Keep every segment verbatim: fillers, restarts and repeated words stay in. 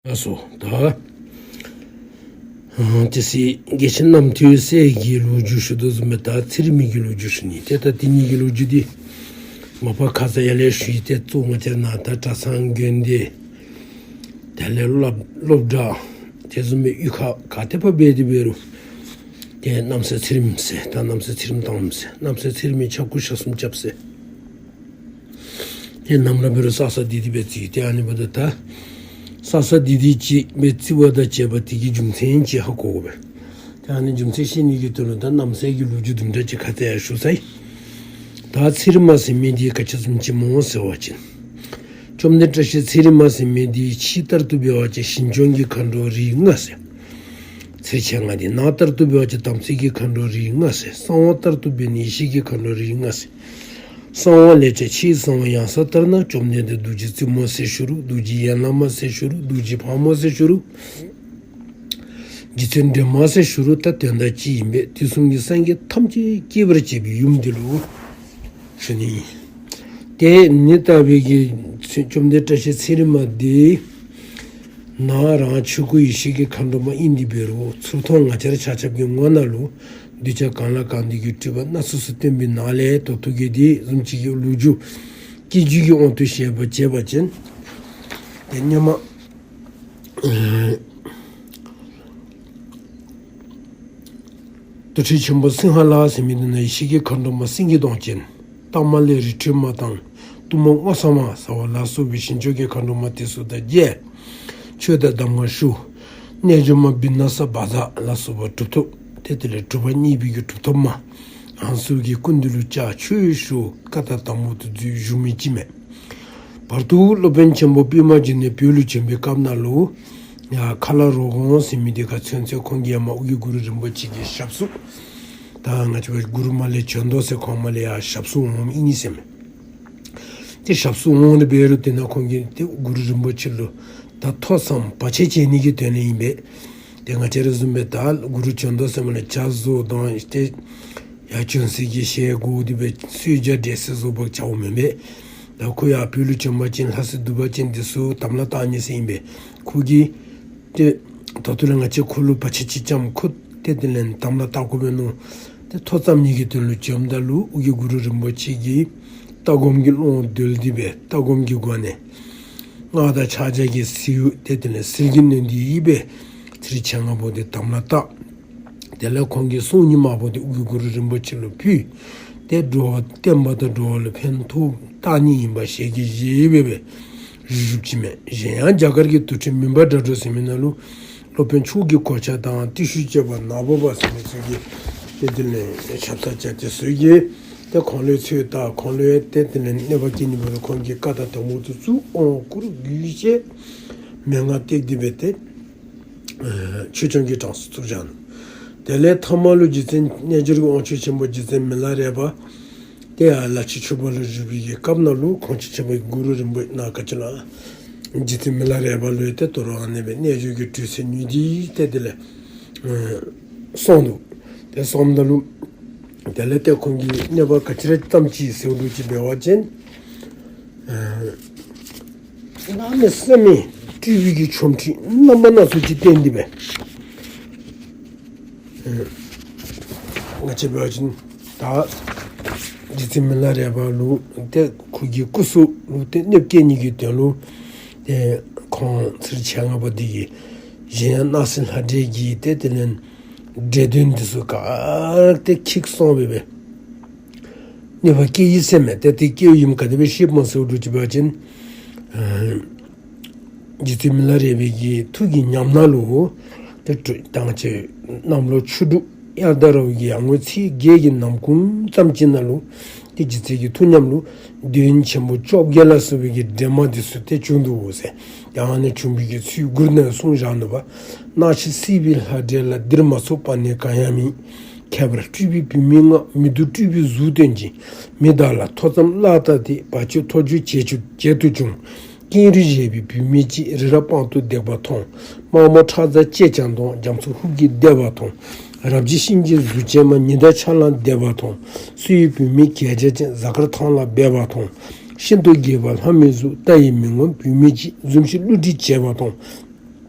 ལགས་སོ། ད་ཨ་དེ་སྲིད་དགེ་བཤེས་རྣམ་ཐོས་སྲས་ཀྱི་ལོ་རྒྱུས་ཞུ་དོ་བཟུམ་སྦེ་ད་ཚེ་རིང་མ་གི་ལོ་རྒྱུས་ཞུ་ནི། ཏེ་ད་དེ་གཉིས་ཀྱི་ལོ་རྒྱུས་འདི་མ་པ་ཁ་ཙ་ཡར་ལས་ཞུ་ཡི། ཏེ་གཙོ་ང་བཅས་ནཱ་ད་གྲྭ་ཚང་དགོན་སྡེ་དེ་ལས་སློབ་སློབ་གྲྭ་དེ་བཟུམ་སྦེ་གཡུས་ཁ་ག་ཏེ་ཕར་འབད་དེ་འབད་རུང་ཏེ་རྣམ་སྲས་ཚེ་རིང་ཟེར། ད་རྣམ་སྲས་ཚེ་རིང་དང་ཟེར། རྣམ་སྲས་ཚེ་རིང་མའི་ཕྱྭ་འགུགས་ཞག་གསུམ་རྐྱབ་ཟེར། ཏེ་ནམ་ར་འབད་རུང་ས་ས་འདི་འདི་སྦེ་རྩིས། ཏེ་ཨ་ནི་འབདཝ་ད་ད་ས་ས་འདི་འདི་ཅིག་སྦེ་རྩིས་པ་དང་བཅས་པ་དེ་གི་རྒྱུ་མཚན་ཅིག་ཧ་གོ་དགོ་པས། ཏེ་ཨ་ནི་རྒྱུ་མཚན་ཤེས་ནི་གི་དོན་ལུ་ད་རྣམ་སྲས་ཀྱི་ལོ་རྒྱུས་དུམ་གྲ་ཅིག་ཁ་ཙ་ཡར་ཞུ་ཚར་ཡི། ད་ཚེ་རིང་མ་ཟེར་མི་འདི་ག་ཅི་བཟུམ་ཅིག་སྨོ་ཟེར་བ་ཅིན་བཅོམ་ལྡན་བཀྲ་ཤིས་ཚེ་རིང་མ་ཟེར་མི་འདི་ཕྱི་ལྟར་དུ་འབད་བ་ཅིན་ཞིང་སྐྱོང་གི་མཁའ་འགྲོ་རིགས་ལྔ་ཟེར། ཚེ་རིང་མ་འདི་ནང་ལྟར་དུ་འབད་བ་ཅིན་དམ་ཚིག་གི་མཁའ་འགྲོ་རིགས་ལྔ་ཟེར། གསང་བ་ལྟར་དུ་འབད་ནི་ཡེ་ཤེས་ཀྱི་མཁའ་འགྲོ་རིགས་ལྔ་ཟེར། གསང་བ་ལས་ཀྱང་ཆེས་གསང་བའི་ཡང་ས་ལྟར་ན་བཅོམ་ལྡན་འདས་རྡོ་རྗེ་བཙུན་མོ་ཟེར་ཞུ་རུང་རྡོ་རྗེ་ཡན་ལག་མ་ཟེར་ཞུ་རུང་རྡོ་རྗེ་ཕག་མོ་ཟེར་ཞུ་རུང་རྗེ་བཙུན་སྒྲོལ་མ་ཟེར་ཞུ་རུང་ད་དོན་དག་གཅིག་ཨིན་པས། དུས་གསུམ་གྱི་སངས་རྒྱས་ཐམས་ཅད་སྐྱེ་བར་བྱེད་པའི་ཡུམ་འདི་ལུ་ཞུ་ནི་ཨིན། ཏེ་ཨ་ནི་ལྟ་བུའི་གི་བཅོམ་ལྡན་བཀྲ་ཤིས་ཚེ་རིང་མ་འདི་ནང་རང་ཆོས་སྐུ་ཡེ་ཤེས་ཀྱི་མཁའ་འགྲོ་མ་ཨིན་ཏེ་འབད་རུང་ཚུར་མཐོང་ང་བཅས་ར་ཆ་ཁྱབ་ཀྱི་ངོ་ནང་ལུ་གདུལ་བྱ་གང་ལ་གང་འདུལ་གྱི་སྤྲུལ་པ་སྣ་ཚོགས་སུ་སྟོན་པའི་ནང་ལས་ད་ལྟོ་གི་འདི་བཟུམ་ཅིག་གི་ལོ་རྒྱུས་སྐྱེ་རྒྱུད་ཀྱི་དབང་དུ་བྱས་པ་བྱས་པ་ཅིན་ཏེ་སྔོན་མ་ཨེ་དུར་ཁྲོད་ཆེན་པོ་སིང་ཧ་ལ་ཟེར་མི་འདི་ནང་ཡེ་ཤེས་ཀྱི་མཁའ་འགྲོ་མ་སེང་གེ་གདོང་ཅན། སྟག་མ་ལས་རི་ཁྲོད་མ་དང་གཏུམ་མོ་སྔོ་བསངས་མ་ཟེར་བ་ལ་སོགས་པའི་ཞིང་སྐྱོང་གི་མཁའ་འགྲོ་མ་དེ་ཚུ་དང་མཇལ། ཆོས་དང་གདམས་ངག་ཞུ། རྣལ་འབྱོར་མ་བི་ན་ས་བཛྲ་ལ་སོགས་པ་གྲུབ་ཐོབ་ཏེ་དེ་ལས་གྲུབ་པ་བརྙེས་པའི་གི་གྲུབ་ཐོབ་མ་ཨ་ནི་ཚུ་གི་སྐུ་མདུན་ལུ་བཅར་ཆོས་ཞུ། བཀའ་དང་དམ་པོ་དུ་འཛུལ་བཞུགས་མི་ཅིག་མས། བར་དུ་སློབ་དཔོན་ཆེན་པོ་པདྨ་འབྱུང་གནས་བོད་ལུ་བྱོན་པའི་སྐབས་ནང་ལུ་ཡར་ཁ་ལ་རོག་གོང་ཟེར་མི་འདི་ཁར་ཚུན་ཚོད་ཁོང་གིས་ཡར་མར་ཨོ་རྒྱན་གུ་རུ་རིན་པོ་ཆེ་གི་ཞབས་སོར་ད་ང་བཅས་པ་གུ་རུ་མར་ལས་བྱོན་དོ་ཟེར་ཁོང་མར་ལས་ཡར་ཞབས་སོར་འོངམ་ཨིན་ཟེར་མས། ཏེ་ཞབས་སོར་འོངམ་འབད་རུང་དེ་ནང་ཁོང་གིས་ཏེ་གུ་རུ་རིན་པོ་ཆེ་ལུ་ད་ཐོས་བསམ་བར་ཆད་བྱེད་ནི་གི་དོན་ལས་ཨིན་པས། ཏེ་ང་བཅས་ར་བཟུམ་སྦེ་ད་གུ་རུ་བྱོན་དོ་ཟེར་མར་ལས་ཇ་བཟོ་དང་ཏེ་ཡར་བྱོན་ས་གི་ཞལ་བགོ་སྟེ་སྦེ་གསོལ་ཇ་འབྲས་སིལ་བཟོ་བར་བྱཝ་མེན་པས། ད་ཁོ་ཡར་བོད་ལུ་བྱོན་པ་ཅིན་ལྷ་སྲས་འདུས་པ་ཅན་འདི་ཚུ་དམ་ལ་བཏགས་ནི་ཟེར་ཨིན་པས། ཁོ་གིས་ཏེ་ད་ལྟོ་ལས་ང་བཅས་ཁོ་ལུ་བར་ཆད་ཅིག་བརྐྱངམ་ཁོ་ཏེ་དེ་ལས་དམ་ལ་བཏགས་དགོ་པས་མནོ། ཏེ་ཐོ་འཚམས་ནི་གི་དོན་ལུ་བྱོནམ་ད་ལུ་ཨོ་རྒྱན་གུ་རུ་རིན་པོ་ཆེ་གིས་ལྟ་སྒོམ་གྱི་ཀློང་བརྡོལ་ཏེ་སྦེ་ལྟ་སྒོམ་གྱི་སྒོ་ནས་སྔགས་དང་ཕྱག་རྒྱ་གིས་ཟིལ་ཏེ་དེ་ལས་ཟིལ་གྱིས་གནོན་ཏེ་ཡི་སྦེ་ཚེ་རིང་མཆེད་ལྔ་པོ་འདི་དམ་ལ་བཏགས། དེ་ལས་ཁོང་གིས་གསུང་ཉི་མ་པོ་འདི་ཨོ་རྒྱན་གུ་རུ་རིན་པོ་ཆེ་ལུ་ཕུལ། ཏེ་འགྲོ་བ་བསྟན་པ་དང་འགྲོ་བ་ལུ་ཕན་ཐོགས་བཏང་ནི་ཨིན་པ་ཞལ་གྱིས་བཞེས་སྦེ་སྦེ་བཞུགས་བཞུགསཔ་ཅིག་མས། གཞན་ཡང་རྒྱ་གར་གྱི་དུར་ཁྲོད་མུན་པ་སྒྲ་སྒྲོགས་ཟེར་མི་ནང་ལུ་སློབ་དཔོན་མཆོག་གི་གོ་ཆ་དང་བརྟུལ་ཞུགས་སྤྱོད་པ་ནག་པོ་པ་ཟེར་མི་ཚུ་གིས་ཏེ་དེ་ལས་ཞབས་ས་བཅར་ཏེ་ཚུ་གིས་ཏེ་ཁོང་ལུ་ཚུར་ད་ཁོང་ལུ་ཏེ་དེ་ལས་གནོད་པ་བཀལ་ནི་འབད་རུང་ཁོང་གིས་བཀའ་དང་དམ་པོ་དུ་བཙུགས། དབང་བསྐུར་རྒྱུད་བཤད་མན་ངག་གཏད་དེ་སྦེ་ཏེ་ཆོས་སྐྱོང་གི་གྲངས་སུ་བཙུགས་བཞག་ནུག། དེ་ལས་ཐ་མ་ལུ་རྗེ་བཙུན་རྣལ་འབྱོར་གྱི་དབང་ཕྱུག་ཆེན་པོ་རྗེ་བཙུན་མི་ལ་རས་པ་ཏེ་ཡར་ལ་ཕྱི་ཆོས་པ་ལུ་བཞུགས་པའི་གི་སྐབས་ནང་ལུ་ཁོང་ཆེན་པོ་གུ་རུ་རིན་པོ་ཆེ་ནཱ་ག་ཅི་ལོ་རྗེ་བཙུན་མི་ལ་རས་པ་ལུ་ཡང་ཏེ་དོ་རུང་ཨ་ནི་སྦེ་རྣལ་འབྱོར་གྱི་གྲོལ་ཚུལ་ཉུལ་ཏེ་ཏེ་དེ་ལས་ཨེ་གསུངས་ནུག། ཏེ་གསུངམ་ད་ལུ་དེ་ལས་ཏེ་ཁོང་གིས་གནོད་པ་ག་ཅི་ར་བཏངམ་ཅིག་ཟེར་བ་ཅིན་འབད་བ་ཅིན་ཨེ་གནམ་མེད་ས་མེད་སྤྲུལ་པའི་གི་ཆོ་འཕྲུལ་རྣམ་པ་སྣ་ཚོགས་ཅིག་བསྟན་ཏེ་སྦེ་ཨེ་ང་བཅས་འབད་བ་ཅིན་ད་རྗེ་བཙུན་མི་ལ་རས་པ་ལུ་ཏེ་ཁོ་གི་སྐུ་གཟུགས་ལུ་ཏེ་གནོདཔ་བཀལ་ནི་གི་དོན་ལུ་ཏེ་ཁོང་ཚེ་རིང་མཆེད་ལྔ་པོ་འདི་གིས་གཞན་ཡང་སྣང་སྲིད་ལྷ་འདྲེ་གི་ཏེ་དེ་ལས་འདྲེ་གདོན་འདི་ཚུ་ག་ར་ཏེ་ཁྱིད་སོང་སྦེ་སྦེ་གནོད་པ་བཀལ་ཡི་ཟེར་མས། ཏེ་དེ་བཀལཝ་ཨིནམ་ག་དེ་སྦེ་ཤེསཔ་སྨོ་ཟེར་བ་ཅིན་ཨེ་རྗེ་བཙུན་མི་ལ་རས་པའི་གི་ཐུགས་ཀྱི་ཉམས་སྣང་ལུ་ཏེ་ད་ང་བཅས་གནམ་ལོ་ཆུ་འབྲུག་དབྱར་ཟླ་ར་བའི་གི་ཡར་ངོའི་ཚེས་བརྒྱད་ཀྱི་ནམ་གུང་ཙམ་ཅིག་ནང་ལུ་ཏེ་རྗེ་བཙུན་གྱི་ཐུགས་ཉམས་ལུ་གདོན་ཆེན་པོ་བཅོ་བརྒྱད་ལ་སོགས་པའི་གི་འདྲེ་དམག་འདི་ཚུ་ཏེ་བྱུང་འདུག་ཟེར། ཡང་ཨ་ནི་བྱུང་བའི་གི་ཚུལ་མགུར་ནང་གསུངས་བཞག་ནུག་པ། སྣང་ཞིང་སྲིད་པའི་ལྷ་འདྲེ་ལ། འདིར་མ་ཚོགས་པ་ནི་གང་ཡང་མེད། ཁྱད་པར་སྤྲུལ་པའི་བུད་མེད་ལྔ། མི་སྡུག་སྤྲུལ་པའི་གཟུགས་སྟོན་ཅིང་། མི་བདག་ལ་ཐོ་འཚམས་གླགས་བཏགས་ཏེ། བར་ཆད་ཐོ་ཅོ་བྱེད་ཅུང་བྱེད་དུ་བྱུང་། ཀེང་རུས་བཞད་པའི་བུད་མེད་ཅིག། རི་རབ་དཔང་དུ་འདེགས་པ་མཐོང་། དམར་མོ་ཁྲག་འཛག་ལྕེ་སྤྱང་གདོང་། རྒྱ་མཚོ་ཧུབ་ཀྱིས་འདེབས་པ་མཐོང་། རབ་བརྗིད་གཤིན་རྗེའི་གཟུགས་ཅན་མ། ཉི་ཟླ་ཆ་ལང་འདེབས་པ་མཐོང་། སོལ་བའི་བུད་མེད་གད་རྒྱངས་ཅན། གཟའ་སྐར་ཐང་ལ་སྦས་པ་མཐོང་། ཤིན་ཏུ་དགྱེས་པ་ལྷ་མིའི་གཟུགས། ལྟ་ཡིས་མི་ངོམས་བུད་མེད་ཅིག། འཛུམ་ཞིང་བསླུ་བྲིད་བྱེད་པ་མཐོང་།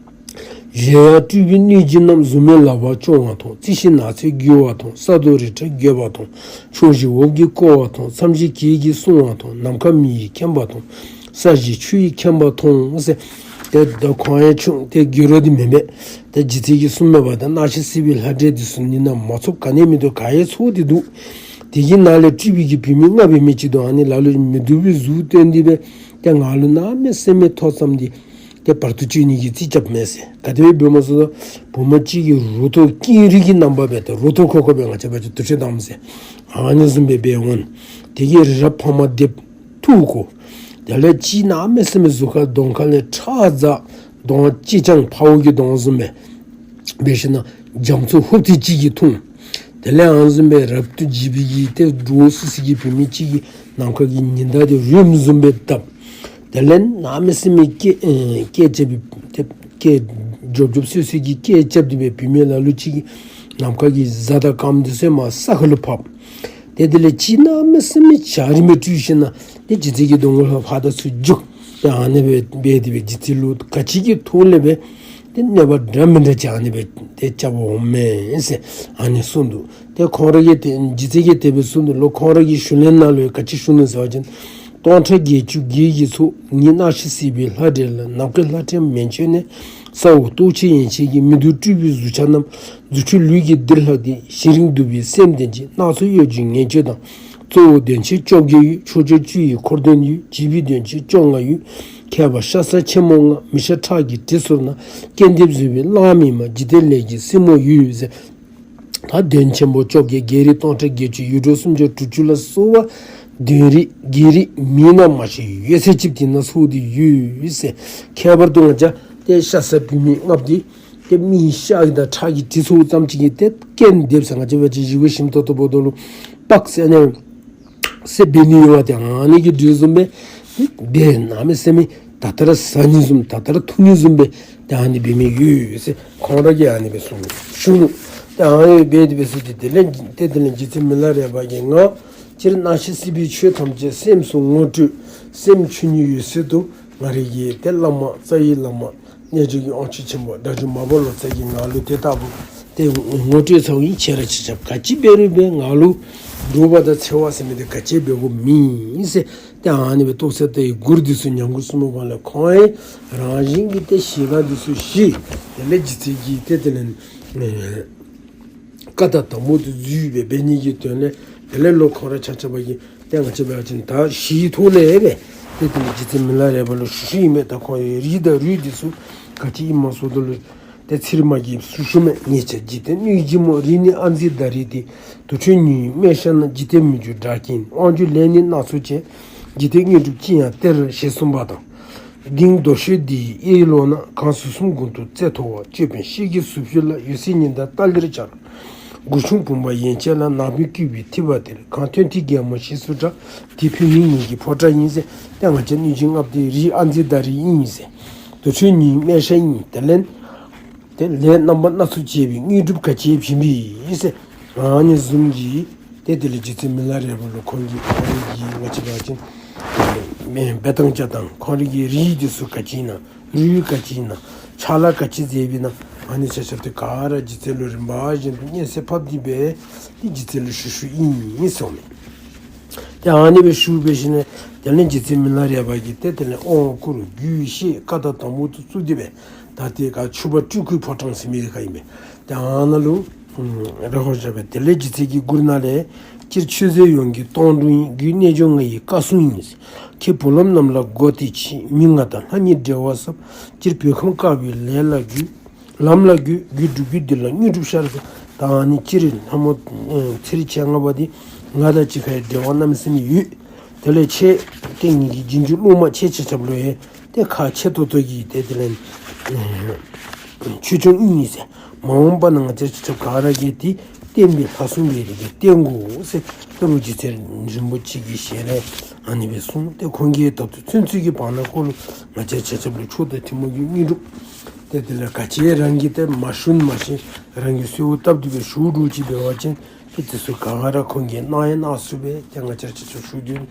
གཞན་ཡང་སྤྲུལ་པའི་གནོད་སྦྱིན་རྣམས། གཟུགས་མེད་ལག་པར་སྐྱོང་བ་དང་། རྩི་ཤིང་ནགས་ཚལ་རྒོལ་བ་དང་། ས་རྡོ་རི་བྲག་རྒོད་པ་དང་། ཕྱོགས་བཞི་འོབས་ཀྱིས་བསྐོར་བ་དང་། མཚམས་བཞི་གྱད་ཀྱིས་སྲུང་བ་དང་། ནམ་མཁའ་མི་ཡིས་ཁེངས་པ་དང་། ས་བཞི་ཆུ་ཡིས་ཁེངས་པ་མཐོང་ཟེར། ཏེ་ད་ཁོང་ཡང་ཆུང་ཏེ་རྒྱུད་རོ་འདི་མེན་པས། ཏེ་རྗེ་བཙུན་གྱིས་གསུངས་མི་འབདཝ་ད་སྣང་ཞིང་སྲིད་པའི་ལྷ་འདྲེ་འདི་ཚུ་ནི་ན་མ་ཚུགས་ག་ནི་མིན་འདུག། ག་ཡང་ཚུགས་ཏེ་འདུག། དེ་གི་ནང་ལས་སྤྲུལ་པའི་གི་བུད་མེད་ལྔ་སྦེ་མི་ཅིག་འདུག། ཨ་ནི་ལ་ལུ་མི་སྡུག་པའི་གཟུགས་སྟོན་ཏེ་སྦེ་ཏེ་ང་ལུ་གནམ་མེད་ས་མེད་ཐོ་འཚམས་ཏེ་ཏེ་བར་དུ་གཅོད་ནི་གི་རྩིས་རྐྱབ་མས་ཟེར། ག་དེ་སྦེ་འབདཝ་མས་ཟེར་བུམོ་གཅིག་གི་རུ་ཏོ་ཀེང་རུས་ཀྱི་རྣམ་པ་སྦེ་ཏེ་རུ་ཏོ་ཁོག་ཁོག་སྦེ་ང་བཅས་འབད་བ་ཅིན་དུར་ཁྲོད་དམ་ཟེར་ཨ་ནི་བཟུམ་སྦེ་འབད་འོང་། དེ་གིས་རི་རབ་འཕགས་མ་སྡེ་པ་ཐུགས་དགོངས། དེ་ལས་གཅིག་གནམ་མེད་ས་མེད་གཟུགས་ཁར་གདོང་ཁ་ལས་ཁྲག་འཛག། གདོང་ལྕེ་སྤྱང་འཕརཝ་གི་གདོང་བཟུམ་སྦེ་འབད་ཞིནམ་ལས་རྒྱ་མཚོ་ཧུབ་ཏེ་གཅིག་གིས་འཐུང་། དེ་ལས་ཨ་ནི་བཟུམ་སྦེ་རབ་ཏུ་འཇིགས་པའི་གི་ཏེ་འདྲོག་སི་སི་གི་བུད་མེད་གཅིག་གིས་ནམ་མཁའ་གི་ཉི་ཟླ་དེ་རོལམོ་བཟུམ་སྦེ་བརྡབ། དེ་ལས་གནམ་མེད་ས་མེད་སྐད་ཨེ་སྐད་རྐྱབ་སྦེ་ཏེ་སྐད་རྒྱོབ་རྒྱོབ་སི་སི་གི་སྐད་རྐྱབ་སྟེ་སྦེ་བུད་མེད་ལ་ལུ་ཅིག་གིས་ནམ་མཁའ་གི་གཟའ་དང་སྐརམ་འདི་ཚུ་མར་ས་ཁ་ལུ་ཕབ། ཏེ་དེ་ལས་གཅིག་གནམ་མེད་ས་མེད་འཇའ་རིསམོ་སྦེ་སྤྲུལ་ཞིནམ་ལས་ཏེ་རྗེ་བཙུན་གྱི་གདོང་ཁ་ལུ་ཕར་དང་ཚུར་རྒྱུག། ཏེ་ཨ་ནི་སྦེ་འབད་དེ་སྦེ་རྗེ་བཙུན་ལུ་ག་ཅི་གི་ཐོག་ལས་སྦེ་ཏེ་གནོད་པ་འདྲ་མི་འདྲ་ཅིག་ཨ་ནི་སྦེ་ཏེ་རྐྱབ་འོང་མས་ཟེར་ཨ་ནི་གསུངས་འདུག། ཏེ་ཁོང་ར་གིས་ཏེ་རྗེ་བཙུན་གྱིས་དེ་སྦེ་གསུངས་འདུག་ལོ། ཁོང་ར་གི་ཞུ་ལན་ནང་ལུ་ག་ཅི་ཞུ་ནུག་ཟེར་བ་ཅིན། སྟོང་ཕྲག་བརྒྱད་ཅུ་བརྒྱད་ཀྱི་ཚོགས། ཉིད་སྣང་ཞིང་སྲིད་པའི་ལྷ་འདྲེ་ལ། ནམ་མཁའི་ལྷ་ཕྲན་མན་ཆད་ནས། ས་འོག་སྟོང་ཕྱེད་ཡན་ཆད་ཀྱི། མི་སྡུག་སྤྲུལ་པའི་གཟུགས་ཆགས་རྣམས། རྫུ་འཕྲུལ་ལུས་ཀྱི་བདུད་ལྷག་སྟེ། ཞིང་རིང་གདུག་པའི་སེམས་ལྡན་ཅིང་། སྣ་ཚོགས་གཡོ་སྒྱུའི་ངན་སྤྱོད་དང་། གཙོ་བོ་གདོན་ཆེན་བཅོ་བརྒྱད་ཡོད། ཕྱོགས་སྐྱོང་བཅུ་ཡི་འཁོར་གདོན་ཡོད། བྱིས་པའི་གདོན་ཆེན་བཅོ་ལྔ་ཡོད། མཁས་པ་ཤ་ཟ་ཆེན་མོ་ལྔ། མི་ཤ་ཁྲག་གི་དྲི་ཚོར་ན། རྐན་འདེབས་བཟོད་པའི་གླང་མིག་མ། འཇིག་རྟེན་ལས་ཀྱི་སྲིན་མོ་ཡོད་ཟེར། ད་གདོན་ཆེན་པོ་བཅོ་བརྒྱད་བགེགས་རིགས་སྟོང་ཕྲག་བརྒྱད་ཅུ་ཡུལ་གྲུ་སུམ་ཅུ་དྲུག་ཅུ་ལ་སོགས་པ་གདོན་རིགས་བགེགས་རིགས་མིང་ན་མ་ཤེས་ཡོད་ཚད་ཅིག་དེ་ན་ཚུགས་ཏེ་ཡོད་ཟེར། ཁྱད་པར་དུ་ང་བཅས་ཏེ་ཤ་ཟ་བུད་མེད་ལྔ་པོ་དེ་ཏེ་མི་ཤ་དང་ཁྲག་གི་དྲི་ཚོར་ཙམ་ཅིག་གིས་ཏེ་རྐན་འདེབས་ཟེར་ང་བཅས་འབད་བ་ཅིན་བཞེས་སྒོ་ཞིམ་ཏོང་ཏོ་འབདཝ་ད་ལུ་པག་ཟེར་ནི་ཟེར་འབད་ནི་ཡོད་པ་དེ་ཨ་ནི་གི་དོ་བཟུམ་སྦེ་འབད་གནམ་མེད་ས་མེད་ད་ལྟོ་ར་ཟ་ནི་བཟུམ་ད་ལྟོ་ར་འཐུང་ནི་བཟུམ་སྦེ་ཏེ་ཨ་ནི་འབད་མི་ཡོད་ཟེར་ཁོང་ར་གིས་ཨ་ནི་སྦེ་གསུངས་ཞུ་ནུག། ཏེ་ཨ་ནི་སྦེ་དེ་སྦེ་ཟེར་ཏེ་དེ་ལས་ཏེ་དེ་ལས་རྗེ་བཙུན་མི་ལ་རས་པ་གིས་ང་སྤྱིར་སྣང་ཞིང་སྲིད་པའི་ཆོས་ཐམས་ཅད་སེམས་སུ་ངོ་སྤྲོད། སེམས་ཆོས་ཉིད་འོད་གསལ་དུ་ང་རའི་གི་ཏེ་བླ་མ་རྩ་བའི་བླ་མ་རྣལ་འབྱོར་གྱི་དབང་ཕྱུག་ཆེན་པོ་སྒྲ་སྒྱུར་མར་པ་ལོ་ཙཱ་གིས་ང་ལུ་དེ་ལྟ་བུ་ཏེ་ངོ་སྤྲོད་ཚརཝ་ཨིན། ཁྱེད་ར་ཆ་ཁྱབ་ག་ཅི་འབད་རུང་འབད་ང་ལུ་སྒྲུབ་པ་དང་འཚེ་བ་ཟེར་མི་དེ་ག་ཅི་འབད་དགོཔ་མེད་ཟེར། ཏེ་ཨ་ནི་སྦེ་རྟོགས་ཚད་དེ་མགུར་འདི་ཚུ་ཉམས་མགུར་གསུངས་པ་ལས་ཁོང་ཡང་རང་བཞིན་གྱིས་ཏེ་ཞེ་སྡང་འདི་ཚུ་ཞི། དེ་ལས་རྗེ་བཙུན་གྱིས་ཏེ་དེ་ལས་ཨེ་བཀའ་དང་དམ་པོ་དེ་འཛུལ་སྦེ་འབད་ནི་གི་དོན་ལས་དེ་ལས་ལོག་ཁོང་ར་ཆ་ཁྱབ་ཀྱིས་ཏེ་ང་བཅས་འབད་བ་ཅིན་ད་ཞི་བའི་ཐོག་ལས་སྦེ་ཏེ་དེ་ལས་རྗེ་བཙུན་མི་ལ་རས་པ་ལུ་ཞུ་ཞུཝ་ཨིན་མས། ད་ཁོང་ཡང་རིགས་དང་རུས་འདི་ཚུ་ག་ཅི་ཨིནམ་སྨོ་ཟེརཝ་ད་ལུ་ཏེ་ཚེ་རིང་མ་གིས་ཞུ་ཞུཝ་མས། ངེད་ཅག་འཇིག་རྟེན་གནོད་སྦྱིན་མོ། རིགས་ནི་ཨ་ཙི་ད་རིས་ཏེ། དུར་ཁྲོད་ཉུལ་བའི་སྨན་ཤ་ན། འཇིག་རྟེན་མི་འགྱུར་དགྲ་རྐྱེན། དབང་སྒྱུར་ལས་ནི་སྣ་ཚོགས་བྱེད། འཇིག་རྟེན་དངོས་གྲུབ་ཅི་ཡང་སྟེར། ཞེས་གསུངས་པ་དང་། གདིང་རྡོ་ཤོད་འདི་ཡི་གཡས་ལོགས་ན། གངས་ཟུར་གསུམ་དགུང་དུ་རྩེ་མཐོ་བ། ཅོད་པན་ཤེལ་གྱི་ཟུར་ཕུད་ལ། འོད་ཟེར་ཉི་ཟླ་ཏཱ་ལིར་འཆར། མགུལ་ཆུང་བུམ་པ་ཡན་ཆད་ལ། ནག་པོས་བརྐོས་པའི་ཐིགས་པ་དེར། གངས་ཐོན་ཏེ་རྒྱལ་མོ་ཞེས་སུ་གྲགས། དེ་བུད་མེད་ངེད་ཀྱི་ཕོ་བྲང་ཡིན་ཟེར། ཏེ་ང་བཅས་གནོད་སྦྱིན་ལྔ་པོ་དེ་རིགས་ཨ་ཙི་ད་རིས་ཨིན་ཟེར། དུར་ཁྲོད་ཉུལ་སྨན་ཤ་ཨིན། དེ་ལས་ཏེ་ལས་རྣམ་པ་སྣ་ཚོགས་བྱེད་པའི། དངོས་གྲུབ་ག་ཅི་བྱིན་པའི་ཟེར། ཨ་ནི་བཟུམ་གྱི་ཏེ་དེ་ལས་རྗེ་བཙུན་མི་ལ་རས་པ་ལུ་ཁོང་གིས་ཁོང་གིས་ང་བཅས་འབད་བ་ཅིན་མེན་འབད་ཐངས་བྱ་ཐངས་ཁོང་རའི་གི་རིགས་འདི་ཚུ་ག་ཅི་ཨིན་ན་རུས་ག་ཅི་ཨིན་ན་ཕྱག་ལཱ་ག་ཅི་མཛདཔ་ཨིན་ན་ཨ་ནི་ཆ་ཁྱབ་དེ་ག་ར་རྗེ་བཙུན་ལུ་རིམ་པ་བཞིན་དུ་སྙན་གསན་ཕབ་སྟེ་སྦེ་ཏེ་རྗེ་བཙུན་ལུ་ཞུ་ཞུཝ་ཨིན་ཟེར་ཨིན་མས། ཏེ་ཨ་ནི་སྦེ་ཞུ་སྦེ་ཞིནམ་ལས་དེ་ལས་རྗེ་བཙུན་མི་ལ་རས་པ་གིས་ཏེ་དེ་ལས་དབང་བསྐུར་རྒྱུད་བཤད་བཀའ་དང་དམ་པོ་དེ་ཚུ་དེ་སྦེ་ད་ཏེ་ག་ཕྱུ་པ་སྤྲུལ་སྐུའི་ཕོ་བྲང་ཟེར་མི་དེ་ཁར་ཨིན་པས། ཏེ་ཨ་ནཱ་ལུ་ར་ཧོ་བཞག་སྦེ་དེ་ལས་རྗེ་བཙུན་གྱི་མགུར་ནང་ལས་སྤྱིར་ཆོས་མཛད་ཡོངས་ཀྱི་སྟོང་གྲོགས་ཡིན། རྒྱུད་རྣལ་འབྱོར་ལྔ་ཡི་བཀའ་སྲུང་ཡིན། ཁྱེད་བུ་སློབ་རྣམས་ལ་བསྒོ་སྟེ་མཆི། མི་ང་དང་ལྷ་ཉིད་འབྲེལ་བ་ཟབ། སྤྱིར་བོད་ཁམས་དཀར་བའི་ལས་ལ་རྒྱུས། ལམ་ལ་རྒྱུས་རྒྱུད་སྒྲུབ་རྒྱུད་འདི་ལ་དངོས་གྲུབ་ཤར་ཟེར། ད་ཨ་ནི་སྤྱིར་ལྷ་མོ་ཨེ་ཚེ་རིང་མཆེད་ལྔ་པ་འདི་ང་དང་གཅིག་ཁར་འབྲེལ་བ་གནམ་མེད་ས་མེད་ཡོད། དེ་ལས་ཁྱེད་ཏེ་ངེ་གི་རྗེས་འཇུག་སློབ་མ་ཁྱེད་ཆ་ཁྱབ་ལུ་ཡང་ཏེ་ཁག་ཆེ་ཏོག་ཏོ་གི་ཏེ་དེ་ལས་ཨེ་ཆོས་སྐྱོང་ཨིན་ཟེར། མ་འོངས་པ་ན་ང་བཅས་ཆ་ཁྱབ་ག་ར་གིས་ཏེ་བསྟན་པའི་ལྷ་སྲུང་སྦེ་རིགས་ཀྱི་བསྟེན་དགོ་ཟེར། ཏེ་རུ་རྗེ་བཙུན་རིན་པོ་ཆེ་གི་ཞལ་ལས་ཨ་ནི་སྦེ་གསུངས། ཏེ་ཁོང་གིས་ད་ལྟོ་ཚུན་ཚོད་ཀྱི་བར་ན་ཁོ་ལུ་ང་བཅས་ཆ་ཁྱབ་ལུ་མཆོག་དང་ཐུན་མོང་གི་དངོས་གྲུབ་ཏེ་དེ་ལས་ག་ཅི་རང་གིས་ཏེ་མ་ཞུ་ན་མ་ཤེས་རང་གིས་གསོལཝ་བཏབ་སྟེ་སྦེ་ཞུ་འགྱོ་ཅི་འབད་བ་ཅིན་ཏེ་དེ་ཚུ་ག་ར་ཁོང་གིས་གནང་ཡང་གནང་ཚུགས་པས། ཏེ་ང་བཅས་ཆ་ཁྱབ་ཞུ་དོན་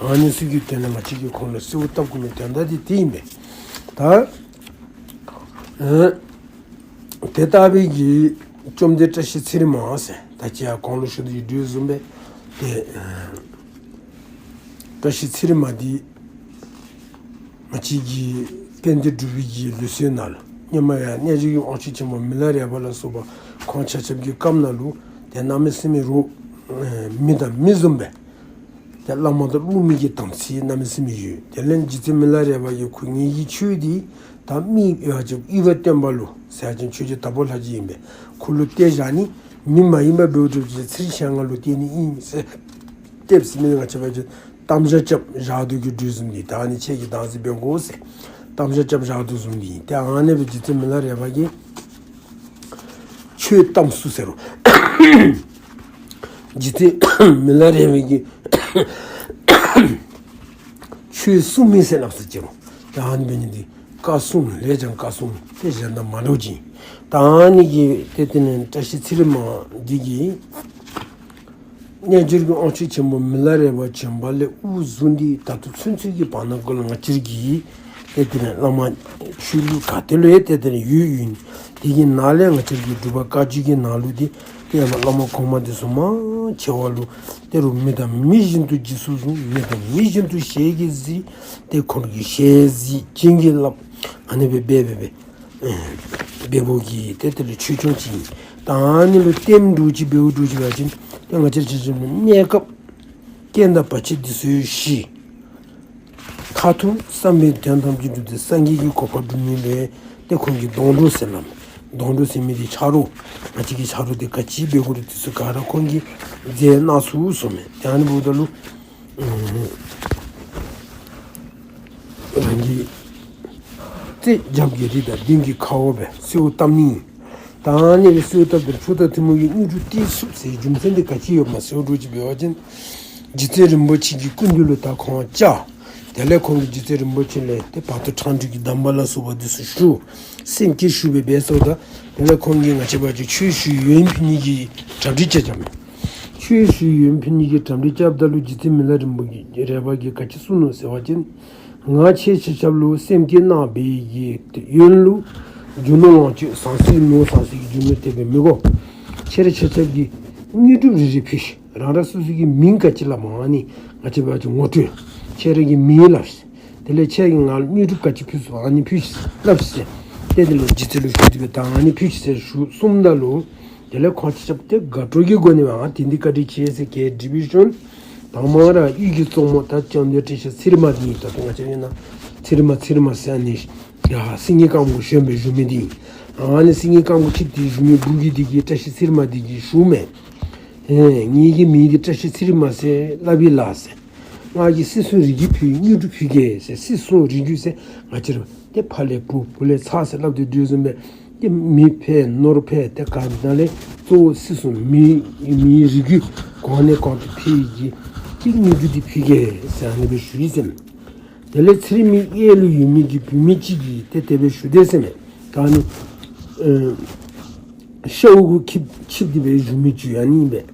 ཨ་ནི་ཚུ་གི་དོན་ལས་ང་བཅས་ཀྱིས་ཁོང་ལུ་གསོལཝ་བཏབ་དགོ་མི་དོན་དག་འདི་དེ་ཨིན་པས། ད་ཨེ་ དེ་ལྟ་བུའི་གི་བཅོམ་ལྡན་བཀྲ་ཤིས་ཚེ་རིང་མ་ཟེར་ད་ཅི་ཡང་གོང་ལུ་ཞུ་དོ་ཡོད་དོ་བཟུམ་སྦེ་ཏེ་བཀྲ་ཤིས་ཚེ་རིང་མ་འདི་ང་བཅས་ཀྱི་དཔལ་ལྡན་འབྲུག་པའི་གི་ལུགས་སྲོལ་ནང་ལུ་སྔོན་མ་ཡང་རྣལ་འབྱོར་གྱི་དབང་ཕྱུག་ཆེན་པོ་མི་ལ་རས་པ་ལ་སོགས་པ་ཁོང་ཆ་ཁྱབ་ཀྱི་སྐབས་ནང་ལུ་ཏེ་གནམ་མེད་ས་མེད་རོགས་མི་དང་མི་བཟུམ་སྦེ་ཏེ་བླ་མ་དང་སློབ་མའི་གི་དམ་ཚིག་གནམ་མེད་ས་མེད་ཡོད། དེ་ལས་རྗེ་བཙུན་མི་ལ་རས་པ་གིས་ཁོ་ངེ་གི་ཆོས་འདི་ད་མི་ཡ་ཅིག་དབུས་པ་སྟོན་པ་ལུ་ཟེར་ཅིན་ཆོས་རྗེ་དྭགས་པོ་ལྷ་རྗེ་ཨིན་པས། ཁོ་ལུ་གཏད་བཞག་ནི་མི་མ་ཡིན་པ་འབདཝ་འདྲཝ་ཅིག་ཚེ་རིང་ཞལ་སྔ་ལུ་གཏད་ནི་ཨིན་ཟེར་གཏདཔ་ཟེར་མི་ང་བཅས་འབད་བ་ཅིན་གཏམ་བཞག་རྐྱབ་བཞག་དོ་གི་འགྲོས་བཟུམ་འདི་ད་ཨ་ནི་ཁྱེད་ཀྱིས་བདག་འཛིན་འབད་དགོ་ཟེར་གཏམ་བཞག་རྐྱབ་བཞག་དོ་བཟུམ་འདི་ཨིན། ཏེ་ཨ་ནི་སྦེ་རྗེ་བཙུན་མི་ལ་རས་པ་གིས་ཆོས་གཏམ་གསུངས་ཟེར་རུང་རྗེ་བཙུན་མི་ལ་རས་པ་གིས་ཆོས་གསུངས་མི་ཟེར་སླབ་ས་ཅིག་རུང་ད་ཨ་ནི་འབད་ནི་འདི་བཀའ་གསུང་ལས་ཀྱང་བཀའ་གསུང་ཏེ་གཞན་དང་མ་འདྲཝ་ཅིག་ཨིན། ད་ཨ་ནི་གི་ཏེ་དེ་ནི་བཀྲ་ཤིས་ཚེ་རིང་མ་འདི་གིས་རྣལ་འབྱོར་གྱི་དབང་ཕྱུག་ཆེན་པོ་མི་ལ་རས་པ་བྱོན་པ་ལས་དབུ་བཟུང་སྟེ་ད་ལྟོ་ཚུན་ཚོད་ཀྱི་བར་ན་ཀུན་ལུ་ང་བཅས་ཀྱི་ཏེ་དེ་ནི་བླ་མ་ཆོས་ལུགས་ག་ཏེ་ལུ་ཡང་ཏེ་དེ་ནི་ཡོད་ཡོད། དེ་གི་ནང་ལས་ང་བཅས་ཀྱི་འབྲུག་པ་བཀའ་བརྒྱུད་ཀྱི་ནང་ལུ་འདི་ཏེ་ཡང་བླ་མ་གོང་མ་འདི་ཚུ་མང་ཆེ་བ་ལུ་ཏེ་རུང་མི་དང་མི་བཞིན་དུ་རྗེས་སུ་བཟུང་། མི་དང་མི་བཞིན་དུ་ཞལ་གྱིས་གཟིགས། ཏེ་ཁོང་གི་ཞལ་གཟིགས་བྱིན་གྱིས་བརླབས། ཨ་ནི་སྦེ་སྦེ་སྦེ་སྦེ་འབད་འབདཝ་གི་ཏེ་དེ་ལུ་ཆོས་སྐྱོང་ཅིག་ཨིན། ད་ཨ་ནི་ལུ་བརྟེན་འགྲོ་ཅིག་འབདཝ་འདྲཝ་ཅིག་འབད་བ་ཅིན་ཏེ་ང་བཅས་ཆ་ཁྱབ་ལུ་གནས་སྐབས་རྐྱེན་དང་བར་ཆད་འདི་ཚུ་ཞི། མཐར་ཐུག་བསམ་པའི་དོན་ཐམས་ཅད་འགྲུབ་སྟེ་སངས་རྒྱས་ཀྱི་གོ་འཕང་འགྲུབ་ནི་ལས་ཏེ་ཁོང་གིས་སྡོང་གྲོགས་ཟེར་སླབ། སྡོང་གྲོགས་ཟེར་མི་འདི་ཆ་རོགས་ང་བཅས་ཀྱི་ཆ་རོགས་འདི་ག་ཅི་འབད་དགོ་རུང་འདི་ཚུ་ག་ར་ཁོང་གིས་མཛད་གནང་ཚུགས་གསུངམ་མས། ཏེ་ཨ་ནི་འབདཝ་ད་ལུ་རང་གི་རྩེ་རྒྱབ་ཀྱི་རི་དང་མདུན་གྱི་ཁ་འོག་སྦེ་གསོལཝ་བཏབ་ནི། ད་ཨ་ནི་སྦེ་གསོལཝ་བཏབ་སྟེ་ཕུ་དང་ཐུན་མོང་གི་དངོས་གྲུབ་སྟེར་ཚུགས་ཟེར་རྒྱུ་མཚན་འདི་ག་ཅི་ཡོདཔ་སྨོ་ཟེར་འགྲོ་ཅིག་འབད་བ་ཅིན་རྗེ་བཙུན་རིན་པོ་ཆེ་གི་སྐུ་མདུན་ལུ་ད་ཁོང་བཅར། དེ་ལས་ཁོང་གིས་རྗེ་བཙུན་རིན་པོ་ཆེ་ལས་ཏེ་བར་དོ་འཕྲང་སྒྲོལ་གྱི་གདམས་པ་ལ་སོགས་པ་འདི་ཚུ་ཞུ། སེམས་བསྐྱེད་ཞུ་སྦེ་འབད་སོ། ད་དེ་ལས་ཁོང་གིས་ང་བཅས་འབད་བ་ཅིན་ཆོས་ཞུ་ཡོན་ཕུལ་ནི་གི་གྲ་སྒྲིག་རྐྱབ་རྐྱབ་མས། ཆོས་ཞུ་ཡོན་ཕུལ་ནི་གི་གྲ་སྒྲིག་རྐྱབ་ད་ལུ་རྗེ་བཙུན་མི་ལ་རས་པ་གིས་ག་ཅི་གསུངས་ནུག་ཟེར་བ་ཅིན་ང་ཁྱེད་ཆ་ཁྱབ་ལུ་སེམས་བསྐྱེད་གནང་བའི་གི་ཡོན་ལུ་རྒྱུ་ནོར་ལོངས་སྤྱོད་ཟང་ཟིང་ནོར་ཟང་ཟིང་གི་རྒྱུ་ནོར་དེ་སྦེ་མི་དགོ། ཁྱེད་ར་ཆ་ཁྱབ་ཀྱིས་དངོས་གྲུབ་རེ་རེ་ཕུལ་ཤིག། རང་རང་སོ་སོ་གི་མིང་ག་ཅི་སླབ་མ་ཨ་ནི་ང་བཅས་འབད་བ་ཅིན་ངོ་སྤྲོད། ཁྱེད་ར་གི་མིང་སླབ་ཤིག། དེ་ལས་ཁྱེད་ཀྱིས་ང་ལུ་དངོས་གྲུབ་ག་ཅི་ཕུལ་ཚུགས་ཨ་ནི་ཕུལ་ཤིག་སླབ་ཤིག་ཟེར། ཏེ་དེ་ལུ་རྗེ་བཙུན་ལུ་ཞུ་སྟེ་སྦེ་ད་ཨ་ནི་ཕུལ་ཤིག་ཟེར་ཞུ་གསུངམ་ད་ལུ་དེ་ལས་ཁོང་ཆ་ཁྱབ་ཏེ་དགའ་སྤྲོ་གི་སྒོ་ནས་སྦེ་ཨ་དེ་འདི་བཀའ་དྲིན་ཆེ་ཟེར་གྱིས་འདྲི་བའི་ཤུལ་དང་པ་ར་གཡུས་ཀྱི་གཙོ་མོ་ད་བཅོམ་ལྡན་བཀྲ་ཤིས་ཚེ་རིང་མ་འདི་ཨིན། ད་ལྟོ་ང་བཅས་ཨིན་ན་ཚེ་རིང་མ་ཚེ་རིང་མ་ཟེར་ཨ་ནི་ཡ་སེང་གེ་དཀརམོ་གུ་ཞོན་སྦེ་བཞུགས་མི་འདི་ཨིན། ཨ་ནི་སེང་གེ་དཀརམོ་གུ་ཁྱིད་དེ་བཞུགས་མི་བུ་གི་འདི་གིས་བཀྲ་ཤིས་ཚེ་རིང་མ་འདི་གིས་ཞུཝ་མས། ཨེ་ངེ་གི་མིང་འདི་བཀྲ་ཤིས་ཚེ་རིང་མ་ཟེར་སླབ་ཨིན་ལགས་ཟེར། ང་གིས་སྲིད་སྲུང་རིགས་རྒྱུད་ཕུལ་དངོས་གྲུབ་ཕུལ་གེ་ཟེར། སྲིད་སྲུང་རིགས་རྒྱུད་ཟེར་ང་བཅས་ར་ཏེ་ཕ་ལས་བུ་བུ་ལས་ཚ་ཟེར་སླབ་དོ་བཟུམ་སྦེ་ཏེ་མི་ཕལ་ནོར་ཕལ་ཏེ་ག་ན་ལས་གཙོ་བོ་སྲིད་སྲུང་མི་མིའི་རིགས་རྒྱུད་གོང་ནས་གོང་དུ་འཕེལ་གྱི་ཏེ་དངོས་གྲུབ་འདི་ཕུལ་གེ་ཟེར་ཨ་ནི་སྦེ་ཞུ་ཡི་ཟེར་མས། དེ་ལས་ཚེ་རིང་མའི་གཡས་ལུ་ཡོད་མི་གི་བུད་མེད་ཅིག་གིས་ཏེ་དེ་སྦེ་ཞུ་དེས་ཟེར་མས། ད་ནི་ཨེ་ཤཝ་གུ་ཁྱིད་ཁྱིད་དེ་སྦེ་བཞུགས་མི་ཅིག་ཨ་ནི་ཨིན་པས།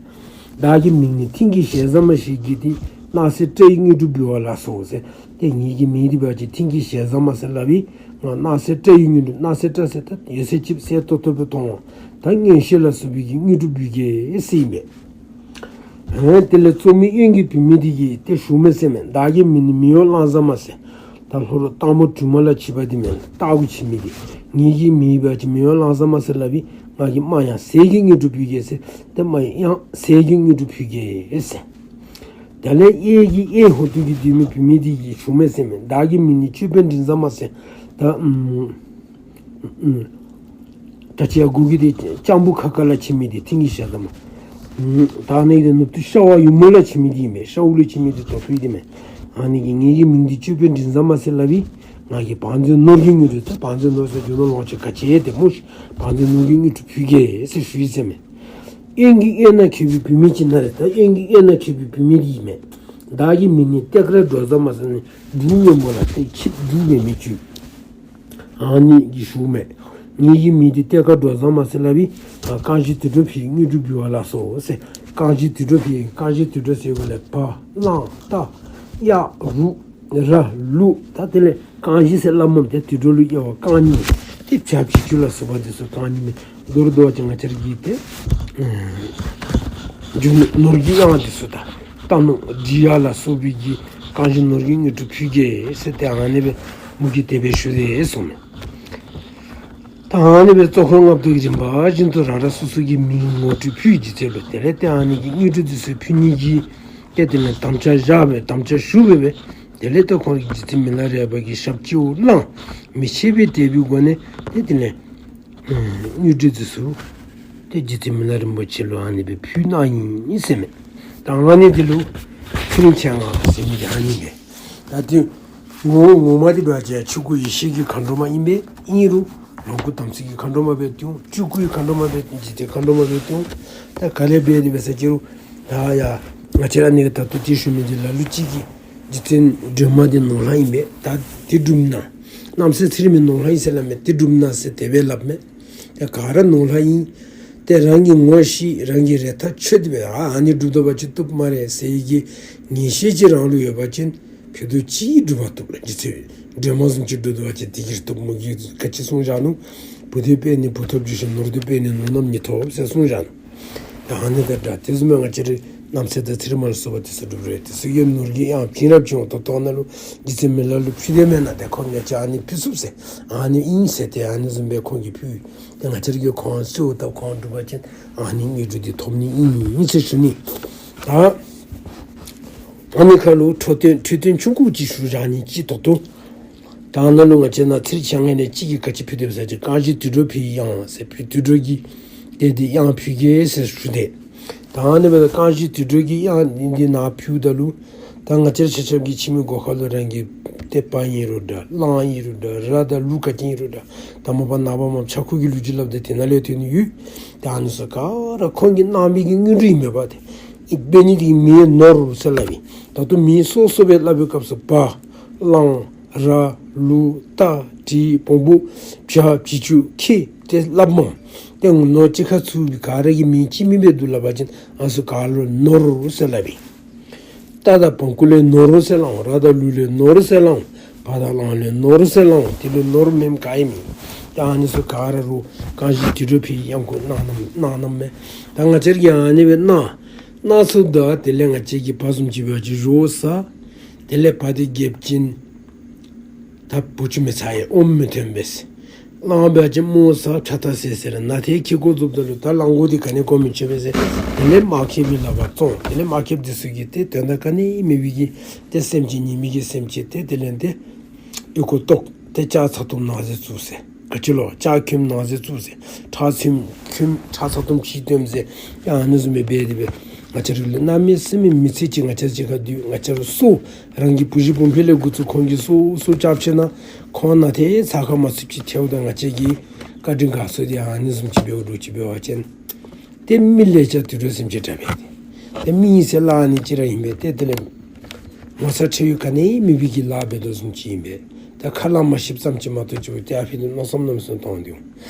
བདག་གི་མིང་ནི་མཐིང་གི་ཞལ་བཟང་མ་ཞེས་བགྱི་སྟེ། སྣང་གསལ་སྐྲ་ཡི་དངོས་གྲུབ་འབུལ་བ་ལགས་སོ་ཟེར། ཏེ་ངེ་གི་མིང་འདི་འབད་བ་ཅིན་མཐིང་གི་ཞལ་བཟང་མ་ཟེར་སླབ་ཨིན། ང་སྣང་གསལ་སྐྲ་ཡི་དངོས་གྲུབ་སྣང་གསལ་སྐྲ་ཟེར་ད་ཡོད་ཚད་ཅིག་གསལ་ཏོག་ཏོ་སྦེ་མཐོང་བ་ད་མངོན་ཤེས་ལ་སོགས་པའི་གི་དངོས་གྲུབ་འབུལ་གེ་ཟེར་ཨིན་པས། ཨེ་དེ་ལས་གཙོ་མོའི་གཡོན་གྱི་བུད་མེད་འདི་གིས་ཏེ་ཞུཝ་མས་ཟེར་མས། བདག་གི་མིང་ནི་མི་གཡོ་གླང་བཟང་མ་ཟེར། ད་ལྷོ་རོང་སྟག་མོ་གྲུ་མ་ལ་ཆིབས་པ་འདི་མས། སྟག་གུ་ཆིབས་མི་འདི། ངེ་གི་མིང་འབད་བ་ཅིན་མི་གཡོ་གླང་བཟང་མ་ཟེར་སླབ་ཨིན། ང་གིས་རྨ་གཡང་ཟས་ཀྱི་དངོས་གྲུབ་ཕུལ་གེ་ཟེར། ཏེ་རྨ་གཡང་ཟས་ཀྱི་དངོས་གྲུབ་ཕུལ་གེ་ཟེར། དེ་ལས་གཡས་ཀྱི་གཡས་ཧོན་ཏོ་གི་བུད་མེད་བུད་མེད་འདི་གིས་ཞུཝ་མས་ཟེར་མས། བདག་གི་མིང་ནི་ཅོད་པན་མགྲིན་བཟང་མ་ཟེར། ད་ཨུམ་ཨུམ་ད་ཅི་ཡང་གུ་གི་འདི་སྤྱང་པོ་ཁ་ཁ་ལ་ཆིབས་མི་འདི་མཐིང་གི་ཞལ་བཟང་མ། ཨུམ་ད་ནི་འདི་ནུབ་ཏུ་ཤ་བ་ཡུ་མོ་ལ་ཆིབས་མི་འདི་ཨིན་པས། ཤཝ་ལུ་ཆིབས་མི་འདི་དོ་ཕུ་འདི་མས། ཨ་ནི་གིས་ངེ་གི་མིང་འདི་ཅོད་པན་མགྲིན་བཟང་མ་ཟེར་སླབ་ཨིན། ང་གིས་བང་མཛོད་ནོར་གྱི་དངོས་གྲུབ་ད་བང་མཛོད་ནོར་ཟེར་རྒྱུ་ནོར་ལོངས་སྤྱོད་ག་ཅི་ཡང་ཏེ་སྨོ་ཤིག། བང་མཛོད་ནོར་གྱི་དངོས་གྲུབ་ཕུལ་གེ་ཟེར་ཞུ་ཡི་ཟེར་མས། གཡོན་གྱི་གཡོན་ན་འཁོད་པའི་བུད་མེད་ཅིག་ན་རེ། ད་གཡོན་གྱི་གཡོན་ན་འཁོད་པའི་བུད་མེད་འདི་ཨིན་མས། བདག་གི་མིང་ནི་གཏད་དཀར་འགྲོ་བཟང་མ་ཟེར་ནི་འབྲུག་སྔོན་པོ་ལ་ཏེ་ཆིབས་འབྲུག་མེད་མི་ཅིག་ཨ་ནི་གིས་ཞུཝ་མས། ངེ་གི་མིང་འདི་གཏད་དཀར་འགྲོ་བཟང་མ་ཟེར་སླབ་ཨིན། རྐང་བཞི་དུད་འགྲོ་ཕུལ་དངོས་གྲུབ་འབུལ་བ་ལགས་སོ་ཟེར། རྐང་བཞི་དུད་འགྲོ་ཕུལ་རྐང་བཞི་དུད་འགྲོ་ཟེར་བ་ལས་བ་གླང་རྟ་གཡག་རུ་ར་ལུག་ད་དེ་ལས་རྐང་བཞི་ཟེར་སླབ་མས། ཏེ་དུད་འགྲོ་ལུ་དབྱེ་བ་རྐང་གཉིས། བྱ་བྱི་ཅུང་ལ་སོགས་པ་འདི་ཚུ་གང་ནི་མེད། མདོར་བསྡུ་བ་ཅིན་ང་བཅས་ར་གི་ཏེ་རྒྱུ་ནོར་གྱི་གཡང་འདི་ཚུ་དང་རྟ་ནོར་འབྲི་གཡག་ལ་སོགས་པའི་གི་གང་ཞིག་ནོར་གྱི་དངོས་གྲུབ་ཕུལ་གེ་ཟེར་ཏེ་ཨ་ནི་སྦེ་མོ་གིས་དེ་སྦེ་ཞུ་སྟེ་གསུངས་མས། ད་ཨ་ནི་སྦེ་གཙོ་འཁོར་ལྔ་པོ་དེ་གིས་རིམ་པ་བཞིན་དུ་རང་རང་སོ་སོ་གི་མིང་ངོ་སྤྲོད་ཕུལ་གྱི་ཚེ་ལུ་དེ་ལས་ཏེ་ཨ་ནི་གི་དངོས་གྲུབ་འདི་ཚུ་ཕུལ་ནི་གི་ཏེ་དེ་ལས་དམ་བཅའ་བཞག་སྦེ་དམ་བཅའ་ཞུ་སྦེ་སྦེ་དེ་ལས་ཏེ་ཁོང་གིས་རྗེ་བཙུན་མི་ལ་རས་པ་གི་ཞབས་སྤྱི་བོ་བླངས། མི་ཕྱེད་པའི་དད་པའི་སྒོ་ནས་ཏེ་དེ་ལས་དངོས་གྲུབ་འདི་ཚུ་ཏེ་རྗེ་བཙུན་མི་ལ་རིན་པོ་ཆེ་ལུ་ཨ་ནི་སྦེ་ཕུལ་གནང་ཡི་ཟེར་མས། ད་ཨ་ནི་འདི་ལུ་ཚེ་རིང་མཆེད་ལྔ་ཟེར་མི་འདི་ཨ་ནི་སྦེ། ད་དེ་ངོ་ངོ་མ་འདི་འབད་བ་ཅིན་ཆོས་སྐུ་ཡེ་ཤེས་ཀྱི་མཁའ་འགྲོ་མ་ཨིན་པས། ཨིན་རུང་ལོངས་སྐུ་དམ་ཚིག་གི་མཁའ་འགྲོ་མ་སྦེ་སྟོན། སྤྲུལ་སྐུའི་མཁའ་འགྲོ་མ་སྦེ་སྟོན། འཇིག་རྟེན་མཁའ་འགྲོ་མ་སྦེ་སྟོན། ད་ག་ལས་འབད་དེ་འབད་ས་ཅི་རུང་ད་ཡ་ང་བཅས་ར་ཨ་ནི་གི་ད་ལྟོ་ཏེ་ཞུ་མི་འདི་ལ་ལུ་ཅིག་གིས་རྗེ་བཙུན་སྒྲོལ་མ་འདི་ནོར་ལྷ་ཨིན་པས། ད་དེ་སྒྲུབ་ན། རྣམ་སྲས་ཚེ་རིང་མ་ནོར་ལྷ་ཨིན་ཟེར་སླབ་མས། དེ་སྒྲུབ་ན་ཟེར་དེ་སྦེ་སླབ་མས། ཏེ་ག་ར་ནོར་ལྷ་ཨིན། ཏེ་རང་གི་ངོ་ཤེས་རང་གི་རེ་ཐག་ཆོད་དེ་སྦེ་ཨ་ཨ་ནི་སྒྲུབ་དོ་བ་ཅིན་བཏུབ་སྨ་རེ་ཟེར་བའི་གི་ངེས་ཤེས་ཅིག་རང་ལུ་ཡོད་པ་ཅིན་ཕུད་རྡོག་གཅིག་སྒྲུབ་པ་བཏུབ་ལགས། རྗེ་བཙུན་སྒྲོལ་མ་བཟུམ་ཅིག་སྒྲུབ་དོ་བ་ཅིན་དེ་གིས་བཏུབ། མོ་གིས་ག་ཅི་གསུངས་བཞག་ནུག། བུ་འདོད་པས་ནི་བུ་ཐོབ་འགྱུར་ཞིང་། ནོར་འདོད་པས་ནི་ནོར་རྣམས་ཉིད་ཐོབ་ཟེར་གསུངས་བཞག་ནུག། ད་ཨ་ནི་དང་འདྲ། དེ་བཟུམ་སྦེ་ང་བཅས་ར་རྣམ་སྲས་དང་ཚེ་རིང་མ་ལ་སོགས་པ་དེ་ཚུ་སྒྲུབ་རུང་དེ་ཚུ་གིས་ནོར་གྱི་གཡང་བྱིན་རླབས་ཅིག་འོང་དོ་བཏང་ནང་ལུ་རྗེ་བཙུན་མི་ལ་ལུ་ཕུལ་དེ་མེན་ན། ཏེ་ཁོང་ང་བཅས་ཨ་ནི་ཕུལ་ཚུགས་ཟེར་ཨ་ནི་ཨིན་ཟེར་ཏེ་ཨ་ནི་བཟུམ་སྦེ་ཁོང་གིས་ཕུལ། ཏེ་ང་བཅས་ར་གིས་ཁོང་གསོལཝ་བཏབ་ཁོང་སྒྲུབ་པ་ཅིན་ཨ་ནི་དངོས་གྲུབ་འདི་ཐོབ་ནི་ཨིན་ཟེར་ཞུ་ནི། ད་ཨ་ནི་ཁར་ལུ་འཕྲོས་དོན་འཕྲོས་དོན་ཆུང་ཀུ་ཅིག་ཞུ་བཞག་ནི་ཅིག་ཏོག་ཏོ། ད་ནང་ལུ་ང་བཅས་ནཱ་ཚེ་རིང་མཆེད་ལྔ་ནང་གཅིག་གིས་ག་ཅི་ཕུལ་དེ་འབད་ས་ཅི་རྐང་བཞི་དུད་འགྲོ་ཕུལ་གཡང་ཟེར་ཕུལ། དུད་འགྲོ་གི་ཏེ་འདི་གཡང་ཕུལ་གེ་ཟེར་ཞུ་སྟེ། ད་ཨ་ནི་སྦེ་རྐང་བཞི་དུད་འགྲོ་གི་གཡང་འདི་ནཱ་ཕུལཝ་ད་ལུ་ད་ང་བཅས་ར་ཆ་ཁྱབ་ཀྱི་ཁྱིམ་གྱི་སྒོ་ཁ་ལུ་རང་གི་ཏེ་པ་ཨིན་རུང་འདྲ་གླང་ཨིན་རུང་འདྲ་ར་དང་ལུག་ག་ཅི་ཨིན་རུང་འདྲ་ད་མ་པ་ནངས་པ་མ་པ་ཆ་ཁུ་གི་ལུག་ཅིག་སླབ་སྟེ་དེ་ནང་ལས་ཐོན་ནི་ཡོད། ད་ཨ་ནི་ཚུ་ག་ར་ཁོང་གིས་གནང་མི་གི་དངོས་གྲུབ་ཨིན་མས་པ། ཏེ་ཨིན་པའི་ནི་དེ་གི་མིང་ནོར་ཟེར་སླབ་ཨིན། ད་ལྟོ་མིང་སོ་སོ་སྦེ་སླབ་པའི་སྐབས་སུ་བ་གླང་ར་ལུག་རྟ་དྲེལ་བོང་བུ་བྱ་བྱི་ཅུང་ཁྱི་ཏེ་སླབ་མས། ཏེ་ནོར་གཅིག་ཁར་ཚུད་པའི་ག་ར་གི་མིང་གཅིག་མིང་སྦེ་འདུག་སླབ་པ་ཅིན་ཨ་ནི་ཚུ་ག་ར་ལུ་ནོར་ཟེར་སླབ་ཨིན། རྟ་དང་བོང་ཀུ་ལས་ནོར་ཟེར་སླབ་འོང་། ར་དང་ལུག་ལས་ནོར་ཟེར་སླབ་འོང་། བ་དང་གླང་ལས་ནོར་ཟེར་སླབ་འོང་། དེ་ལས་ནོར་མེནམ་ག་ཡང་མེད། ད་ཨ་ནི་ཚུ་ག་ར་ལུ་རྐང་བཞི་དུད་འགྲོ་ཕུལ་གཡང་ཁོ་གནང་གནངམ་མས། ད་ང་བཅས་ར་གིས་ཨ་ནི་སྦེ་གནང་གནང་ཚུགས་ད་དེ་ལས་ང་བཅས་ཀྱིས་བ་བཟུམ་ཅིག་འབད་བ་ཅིན་བཞོ་ཟ། དེ་ལས་བ་དེ་རྒྱབ་ཅིན་ད་བུ་ཆུང་མི་ཚ་ཡི་ཨོམ་མི་ཐོན་པས། གླང་འབད་བ་ཅིན་རྨོ་ཟ་ཁྲག་ཐག་སེ་སེ་ར་ན་ཏེ་ཁྱི་གོ་རྫོབ་ད་ལུ་ད་གླང་གོ་འདི་ག་ནི་གོ་མི་ཆོད་པས་ཟེར། དེ་ལས་དམག་ཁྱིམ་གྱི་ལག་པར་བཙོང་། དེ་ལས་དམག་ཁྱིམ་འདི་ཚུ་གིས་ཏེ་དོན་དག་ག་ནི་མེད་པའི་གི་ཏེ་སེམས་ཅན་ཉེས་མེད་ཀྱི་སེམས་ཅན་ཏེ་དེ་ལས་ཏེ་ཨོལ་ཀོ་བཏོག་ཏེ་ལྕགས་ཚ་ཏོམ་ནང་ཟེར་བཙུགས་ཟེར། ག་ཅི་ལོ་ལྕགས་ཁྱིམ་ནང་ཟེར་བཙུགས་ཟེར། ཁྲག་ཚིམ་ཁྱིམ་ཁྲག་ཚ་ཏོམ་ཅིག་སྟོནམ་ཟེར། ཡ་ཨ་ནི་བཟུམ་སྦེ་འབད་དེ་སྦེ་ང་བཅས་ར་ལུ་གནམ་མེད་ས་མེད་མི་ཚེ་ཅིག་ང་བཅས་ར་གཅིག་ཁར་སྡོད། ང་བཅས་ར་སྲོག་རང་གི་བུ་གཞི་བུམོ་ཕྲུག་ལས་འགོ་བཙུགས་ཁོང་གིས་སྲོག་སྲོག་སྐྱབས་བྱིན་ན་ཁོང་ན་ཏེ་ཚ་ཁ་མ་ཚུདཔ་ཅིག་ཐལཝ་ད་ང་བཅས་ཀྱིས་བཀའ་དྲིན་དགའ་ཚོར་འདི་ཨ་ནི་བཟུམ་ཅིག་འབདཝ་འདྲཝ་ཅིག་འབད་བ་ཅིན་ཏེ་མི་ལས་ཀྱང་དུད་འགྲོ་སེམས་ཅན་དྲག་པས། ཏེ་མི་ཨིན་ཟེར་སླབ་ནི་ཅིག་ར་ཨིན་པས། ཏེ་དེ་ལས་ངོ་ཚ་ཁྲེལ་ཡོད་ག་ནི་མེད་པའི་གི་ལཱ་འབད་དོ་བཟུམ་ཅིག་ཨིན་པས། ད་ཁ་སླབ་མ་ཤེསཔ་ཙམ་ཅིག་མ་གཏོགས་ཅིག་ཏེ་ཨ་ཕི་ཏེ་མནོ་བསམ་གནམ་མེད་ས་མེད་གཏང་སྟེ་འོང་།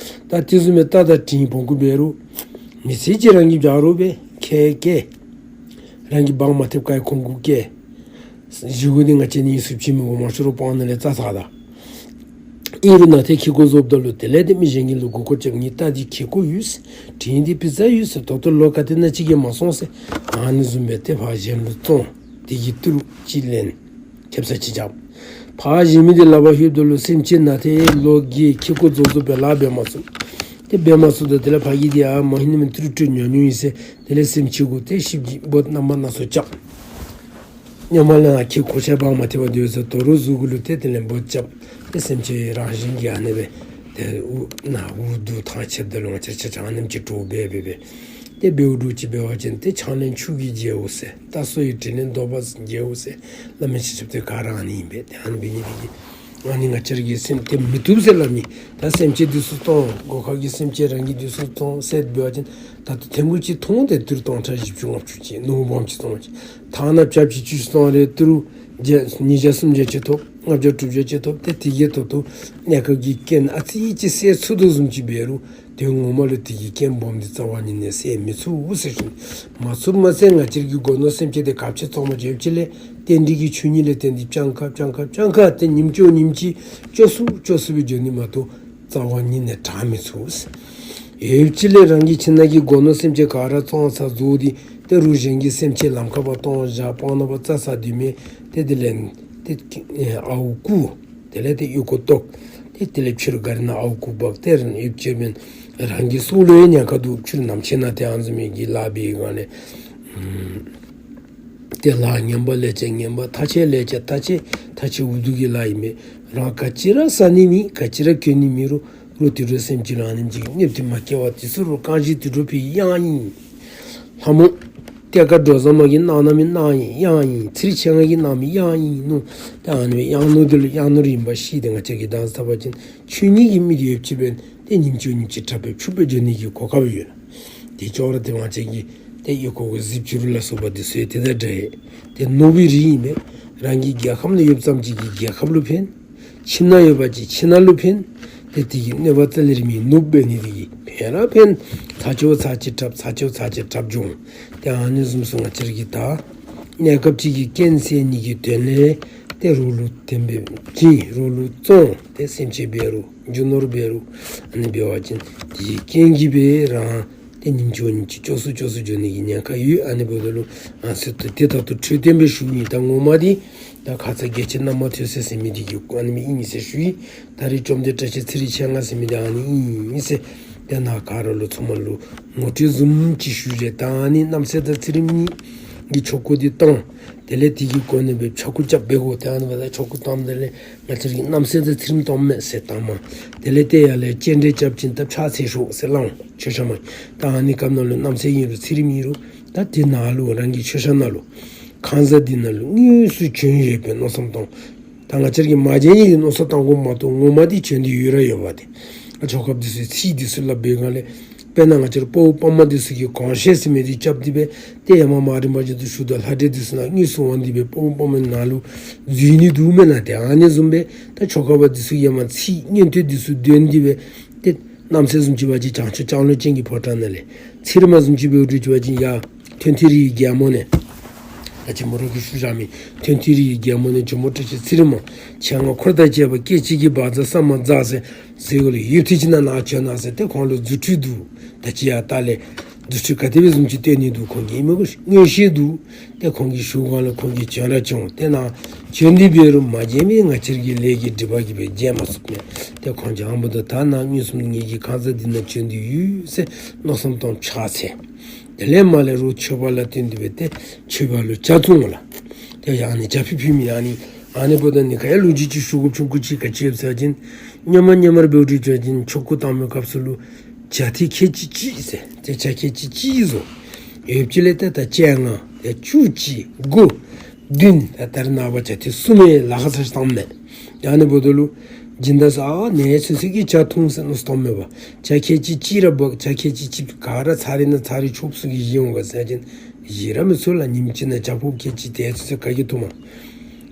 ད་དེ་བཟུམ་སྦེ་རྟ་དང་དྲེལ་བོང་ཀུ་འབད་རུང་མི་ཚེ་གཅིག་རང་གིས་འབག་རུང་སྦེ་ཁལ་བཀལ། རང་གིས་འབག་མ་ཐེག་ཁར་ཁོང་གུ་བཀལ། བཞེས་སྒོ་འདི་ང་བཅས་ནི་ཡིད་སུ་བྱིན་མི་དགོ། མང་ཤོས་ར་སྤང་ནང་ལས་བཙག་ཚར་ད། ཨིན་རུང་ན་ཏེ་ཁྱི་གོ་རྫོབ་ད་ལུ་དེ་ལས་ཏེ་མི་གཞན་གྱི་ལུ་མགུ་སྐོར་རྐྱབ། ངེའི་རྟ་འདི་ཁྱི་གོ་ཡོད་ཟེར། དྲེལ་འདི་བི་ཛ་ཡོད་ཟེར། ད་ལྟོ་ལོ་ག་དེ་ནང་ཅིག་གིས་མ་སོང་ཟེར། ཨ་ནི་བཟུམ་སྦེ་ཏེ་ཕར་གཞན་ལུ་བཙོང་། དེ་གི་ཏི་རུ་ཅིག་ལེན། ཁེབ་ས་ཅིག་རྐྱབ། ཕར་གཞན་མི་འདི་ལག་པར་ལྷོདཔ་ད་ལུ་སེམས་ཅན་ན་ཏེ་ལོ་རྒས་ཁྱི་གོ་རྫོབ་རྫོབ་སྦེ་ལཱ་འབད་མ་ཚུགས། ཏེ་འབད་མ་ཚུགས་ད་དེ་ལས་ཕ་གི་འདི་ཡང་མ་ཧིང་ནི་མི་ཏི་རུ་སྤྲོད་ཉོ་ཉོཝ་ཨིན་ཟེར། དེ་ལས་སེམས་ཅན་གུ་ཏེ་ཤིབ་ཀྱི་འབོ་རྣམ་པ་སྣ་ཚོགས་རྐྱབ། ཉམས་ལེན་ཁྱི་གོ་ཆ་འབག་མ་ཐེག་པར་སྡོད་ཟེར། དོ་རུང་གཟུགས་གུ་ལུ་ཏེ་དེ་ལས་འབོ་རྐྱབ། ཏེ་སེམས་ཅན་རང་བཞིན་གྱིས་ཨ་ནི་སྦེ་ཏེ་འུ་ན་འུ་སྡུག་ཐང་ཆད་ད་ལུ་ང་བཅས་ཆ་ཁྱབ་ཨ་ནེམ་ཅིག་འདྲོག་སྦེ་སྦེ་སྦེ་ཏེ་འབདཝ་འདྲཝ་ཅིག་འབད་བ་ཅིན་ཏེ་ཆང་ལེན་ཆུ་གིས་རྒྱལཝ་ཟེར། རྟ་སོ་ཡི་དྲེལ་ལེན་གདོང་པས་རྒྱལཝ་ཟེར། བླ་མའི་ཆ་ཁྱབ་ཏེ་ག་ར་ཨ་ནི་ཨིན་པས། ཏེ་ཨ་ནི་འབད་ནི་འདི་གིས་ཨ་ནི་ང་བཅས་ར་གི་སེམས་ཏེ་མི་བཏུབ་ཟེར་སླབ་མི། ད་སེམས་ཅན་འདི་ཚུ་བཏང་། སྒོ་ཁ་གི་སེམས་ཅན་རང་གི་འདི་ཚུ་བཏང་ཟེར་འབད་བ་ཅིན་ད་ལྟོ་ཐེངས་གུ་ཅིག་བཏང་སྟེ་ཏི་རུ་སྟོང་ཕྲག་བཞི་བཅུ་ལྔ་བཅུ་ཅིག་ནོར་བུ་སྦོམ་ཅིག་བཏང་ཅི། ཐ་ན་བྱ་བྱི་ཅུང་ཅིག་བཏང་རུང་ཏི་རུ་བརྒྱ་ཉིས་བརྒྱ་སུམ་བརྒྱ་ཅིག་ཐོབ། ལྔ་བརྒྱ་དྲུག་བརྒྱ་ཅིག་ཐོབ། ཏེ་དེ་གིས་ད་ལྟོ་གནས་སྐབས་ཀྱི་རྐྱེན་ཨ་ཙི་ཅིག་སེལ་ཚུགས་དོ་བཟུམ་ཅིག་འབད་རུང་དོན་ངོ་མ་ལུ་དེ་གི་རྐྱེན་སྦོམ་འདི་རྩ་བ་ཉིད་ནས་སེལ་མི་ཚུགས་ཟེར་ཞུ་ནི། མ་ཚུགས་མ་ཚད་ང་བཅས་ར་གི་སྒོ་ནོར་སེམས་ཅན་དེ་ག་ཅི་བཙོང་མ་བྱེད་ཅི་ལས་རྟེན་འབྲེལ་གྱི་ཆོས་ཉིད་ལས་བརྟེན་ཏེ་སྤྱང་ཀ་སྤྱང་ཀ་སྤྱང་ཀ་ཏེ་ཉིནམ་གཅིག་ཉིནམ་གཅིག་སྐྱོ་སུ་སྐྱོ་སུ་སྦེ་འགྱོ་ནི་མ་གཏོགས་ རྩ་བ་ཉིད་ནས་དྲག་མི་ཚུགས། ཡོདཔ་ཅིག་ལས་རང་གི་ཁྱིམ་ནང་གི་སྒོ་ནོར་སེམས་ཅན་ག་ར་བཙོང་ཚར་བཟོ་སྟེ་ཏེ་རོགས་གཞན་གྱི་སེམས་ཅན་ལམ་ཁར་ཕར་གཏོང་བཞག་སྤང་ནང་ཕར་བཙའ་ཚར་དེ་མེན་ཏེ་དེ་ལས་ཏེ་ཨརཝ་བརྐུ། དེ་ལས་ཏེ་གཡུག་ཁོག་བཏོག། ཏེ་དེ་ལས་ཕྱིར་ག་རི་ནང་ཨརཝ་བརྐུ་འབག་སྟེ་རང་ཡོདཔ་ཅིག་མེན་རང་གི་སྲོག་ལུ་ཡང་ཉེན་ཁ་འདུག། ཕྱིར་ནམ་ཕྱེད་ནང་ཏེ་ཨ་ནི་བཟུམ་མའི་གི་ལཱ་འབད་ག་ལས་ཏེ་ལཱ་ངན་པ་ལས་ཀྱང་ངན་པ། ཐ་ཆད་ལས་ཀྱང་ཐ་ཆད། ཐ་ཆད་འུ་སྡུག་གི་ལཱ་ཨིན་མས། རང་ག་ཅི་ར་ཟ་ནི་མེད། ག་ཅི་ར་གྱོན་ནི་མེད་རུང་རོགས་དུད་འགྲོ་སེམས་ཅན་ལུ་ཨ་ནེམ་ཅིག་གི་གནོདཔ་འདི་མ་བཀལ་བར་དུས་སུ་རོགས་རྐང་བཞི་དུད་འགྲོ་ཕིའི་གཡང་ཨིན། ལྷ་མོ་གཏེར་ཁ་འགྲོ་བཟང་མ་གིས་གནང་གནངམ་གི་གནང་ཨིན་གཡང་ཨིན། ཚེ་རིང་མཆེད་ལྔ་གིས་གནངམ་གི་གཡང་ཨིན་ནོ། ཏེ་ཨ་ནི་གཡང་ནོར་འདི་ལུ་གཡང་ནོར་ཨིན་པ་ཤེས་ཏེ་ང་བཅས་ཀྱིས་དང་ཟབ་པ་ཅིན་ཆོས་ཉིད་ཀྱི་མི་དེ་ཡོདཔ་ཅིག་འབད་ཏེ་ཉིནམ་གཅིག་ཉིནམ་གཅིག་དྲག་སྦེ་འཕྱུག་སྦེ་འགྱོ་ནི་གི་གོ་སྐབས་ཡོད། དེ་ཅོག་ར་ཏེ་ང་བཅས་ཀྱི་ཏེ་གཡུག་ཁོག་གི་གཟིག་བྱུ་རུ་ལ་སོགས་པ་འདི་ཚུ་ཡང་དེ་དང་འདྲ་ཡི། ཏེ་ནོར་བུའི་རིགས་ཨིན་པས། རང་གི་རྒྱལ་ཁམས་ནང་ཡོདཔ་ཙམ་ཅིག་གིས་རྒྱལ་ཁབ་ལུ་ཕན། ཁྱིམ་ནང་ཡོད་པ་ཅིན་ཁྱིམ་ནང་ལུ་ཕན། ཏེ་དེ་གིས་གནོད་པ་རྩ་ལས་རིང་མི་ནུབ་འབད་ནི་དེ་གིས་ཕན་ར་ཕན། ཚར་ཅིག་བ་ཚར་ཅིག་དྲགཔ་ཚར་ཅིག་བ་ཚར་ཅིག་དྲགཔ་འགྱོ་འོང་། ཏེ་ཨ་ནི་བཟུམ་ཚུ་ང་བཅས་ར་གིས་ད་གནས་སྐབས་ཅིག་གི་རྐྱེན་སེལ་ནི་གི་དོན་ལས་ཏེ་རོགས་ལུ་དེ་སྦེ་བྱིན། རོགས་ལུ་བཙོང་། ཏེ་སེམས་ཅན་འབད་རུང་རྒྱུ་ནོར་འབད་རུང་ཨ་ནི་འབད་བ་ཅིན་དེའི་རྐྱེན་གྱིས་སྦེ་རང་ཏེ་ཉིནམ་གཅིག་ཉིནམ་གཅིག་སྐྱོ་སུ་སྐྱོ་སུ་འགྱོ་ནི་གི་ཉེན་ཁ་ཡོད། ཨ་ནི་འབདཝ་ད་ལུ་ཨ་ཙི་ཏེ་ད་ལྟོ་འཕྲོས་དོན་སྦེ་ཞུ་ནི། ད་ངོ་མ་འདི་ད་ཁ་ཙ་རྒྱལ་ཆེན་རྣམ་ཐོས་སྲས་ཟེར་མི་འདི་གི་ཨ་ནི་མི་ཨིན་ཟེར་ཞུ་ཡི། ད་རེས་བཅོམ་ལྡན་བཀྲ་ཤིས་ཚེ་རིང་མཆེད་ལྔ་ཟེར་མི་འདི་ཨ་ནི་ཨིན་ཟེར་ཏེ་ནཱ་ག་ར་ལུ་ཚང་མ་ལུ་ངོ་སྤྲོད་བཟུམ་ཅིག་ཞུ་རེ། ད་ཨ་ནི་རྣམ་སྲས་དང་ཚེ་རིང་གཉིས་ཀྱི་ཆོ་ག་འདི་བཏང་། དེ་ལས་དེ་གི་སྒོ་ནས་སྦེ་ཕྱྭ་འགུགས་རྐྱབ་སྦེ་གོ། ཏེ་ཨ་ནི་འབདཝ་ད་ཆོ་ག་བཏངམ་ད་ལས་ང་བཅས་ར་གི་རྣམ་སྲས་དང་ཚེ་རིང་གཏང་མས་ཟེར་བཏངམ། དེ་ལས་ཏེ་ཡར་ལས་སྤྱན་འདྲེན་རྐྱབ་ཅིན་ད་ཕྱག་འཚལ་ཤོག་ཟེར་སླབ་འོང་མཆོད་བཤམ་མ། ད་ཨ་ནི་སྐབས་ནང་ལུ་རྣམ་སྲས་ཨིན་རུང་ཚེ་རིང་ཨིན་རུང་ད་དེ་ནང་ལུ་རང་གི་མཆོད་བཤམ་ནང་ལུ་ཁང་བཟང་འདི་ནང་ལུ་དངོས་སུ་བྱོན་ཡོད་པའི་མནོ་བསམ་བཏང་། ད་ང་བཅས་ར་གིས་མ་མཇལ་ནི་གི་མནོ་བསམ་བཏང་དགོ་མ་གཏོགས་ངོ་མ་འདི་བྱོན་ཏེ་ཡོད་ར་ཡོདཔ་འདི། ཆོ་གཔ་འདི་ཚུ་ཚིག་འདི་ཚུ་སླབ་པའི་སྒང་ལས་དཔེར་ན་ང་བཅས་ར་དཔའ་བོ་དཔའ་མོ་འདི་ཚུ་གིས་གོང་བཤད་ཟེར་མི་འདི་རྐྱབ་སྟེ་སྦེ་ཏེ་ཡར་མར་མ་རིམ་པ་བཞིན་དུ་ཞུཝ་ད་ལྷ་འདྲེ་འདི་ཚུ་ནཱ་དངོས་སུ་འོང་སྟེ་སྦེ་དཔའ་བོ་དཔའ་མོ་ནང་ལུ་འཛུལ་ནི་འདུག་མེན་ན། ཏེ་ཨ་ནི་བཟུམ་སྦེ་ད་ཆོ་ག་པ་འདི་ཚུ་ཡར་མར་ཚིག་སྙན་ཐོས་འདི་ཚུ་འདོན་ཏེ་སྦེ་ཏེ་རྣམ་སྲས་བཟུམ་ཅིག་འབད་བ་ཅིན་བྱང་ཆུབ་ལྕང་ལོ་ཅན་གྱི་ཕོ་བྲང་ནང་ལས། ཚེ་རིང་མ་བཟུམ་ཅིག་འབད་བ་ཅིན་ཡར་མཐོན་མཐིང་རི་ཡི་རྒྱལ་མོ་ནས། ད་ཅི་མོ་ར་གིས་ཞུ་བཞག་མི་མཐོན་མཐིང་རི་ཡི་རྒྱལ་མོ་ནས་ཇོ་མོ་བཀྲ་ཤིས་ཚེ་རིང་མ། མཆེད་ལྔ་འཁོར་དང་བཅས་པ་སྐད་ཅིག་གིས་བཛྲ་ས་མ་ཛཿ་ཟེར་ཟེར་གོ་ལས་ཡུད་ཐེངས་ཅིག་ནང་ནཱ་བྱོན་གནང་ཟེར་ཏེ་ཁོང་ལུ་རྫུ་འཕྲུལ་འདུག། ད་ཅི་ཡར་ལྟག་ལས་རྫུ་འཕྲུལ་ག་དེ་སྦེ་བཟུམ་ཅིག་སྟོན་ནི་འདུག་ཁོང་གིས་ཨིན་མས་གོ་མངོན་ཤེས་འདུག། ཏེ་ཁོང་གིས་ཞུ་གང་ལས་ཁོང་གིས་བྱོན་ར་བྱོན། ཏེ་ནཱ་བྱོན་ཏེ་འབད་རུང་མ་མཇལ་མི་ང་བཅས་ར་གི་ལས་ཀྱི་སྒྲིབ་པ་གིས་སྦེ་མཇལ་མ་ཚུགས་མས། ཏེ་ཁོང་གིས་ཨ་ནི་འབདཝ་ད་ད་ནཱ་མངོན་སུམ་ངེ་གི་ཁང་བཟང་འདི་ནང་བྱོན་ཏེ་ཡོད་ཟེར་མནོ་བསམ་བཏང་ཕྱག་འཚལ། དེ་ལས་མར་ལས་རོགས་མཆོད་པ་ལ་བརྟེན་ཏེ་སྦེ་ཏེ་མཆོད་པ་ལུ་ཇ་བཙུགས་འོང་ལགས། ཏེ་ཨ་ནི་ཇ་ཕུལ་ཕུལ་མི་ཨ་ནི་ཨ་ནི་འབདཝ་ད་ནི་ག་ཡང་ལོ་རྒྱུས་ཅིག་ཞུ་དགོཔ་ཆུང་ཀུ་ཅིག་ག་ཅི་ཡོད་ཟེར་བ་ཅིན་སྔོན་མ་སྔོན་མ་ར་འབད་རུང་ཟེར་བ་ཅིན་ཆོ་ག་བཏང་མི་སྐབས་སུ་ལུ་ཇ་ཐེངས་ཁལ་གཅིག་གཅིག་ཟེར་ཏེ་ཇ་ཁལ་གཅིག་གཅིག་བཟོ། ཡོདཔ་ཅིག་ལས་ཏེ་ད་བཅོ་ལྔ་ཡ་བཅུ་གཅིག་དགུ་བདུན་ད་ད་རེས་ནངས་པ་ཇ་ཐེངས་གསུམ་ཡང་ལཱ་ཁག་ས་ཞིག་བཏངམ་མས། ཨ་ནི་འབདཝ་ད་ལུ་སྦྱིན་བདག་ཚུ་ཨ་ནི་ཚུན་ཚོད་ཀྱི་ཇ་འཐུང་ཟེར་མནོ་བསམ་བཏངམ་མས་པ། ཇ་ཁལ་གཅིག་གཅིག་ར་འབག། ཇ་ཁལ་གཅིག་གཅིག་ག་ར་ཚར་རེ་ནང་ཚར་རེ་ཆོགཔ་ཚུ་གིས་བཞེས་འོང་ག་ཟེར་བ་ཅིན་བཞེས་ར་མི་ཚུགས་ལགས། ཉིནམ་གཅིག་ནང་ཇ་ཕོརཔ་ཁལ་གཅིག་དེ་ཚུན་ཚོད་ག་གིས་འཐུང་མས།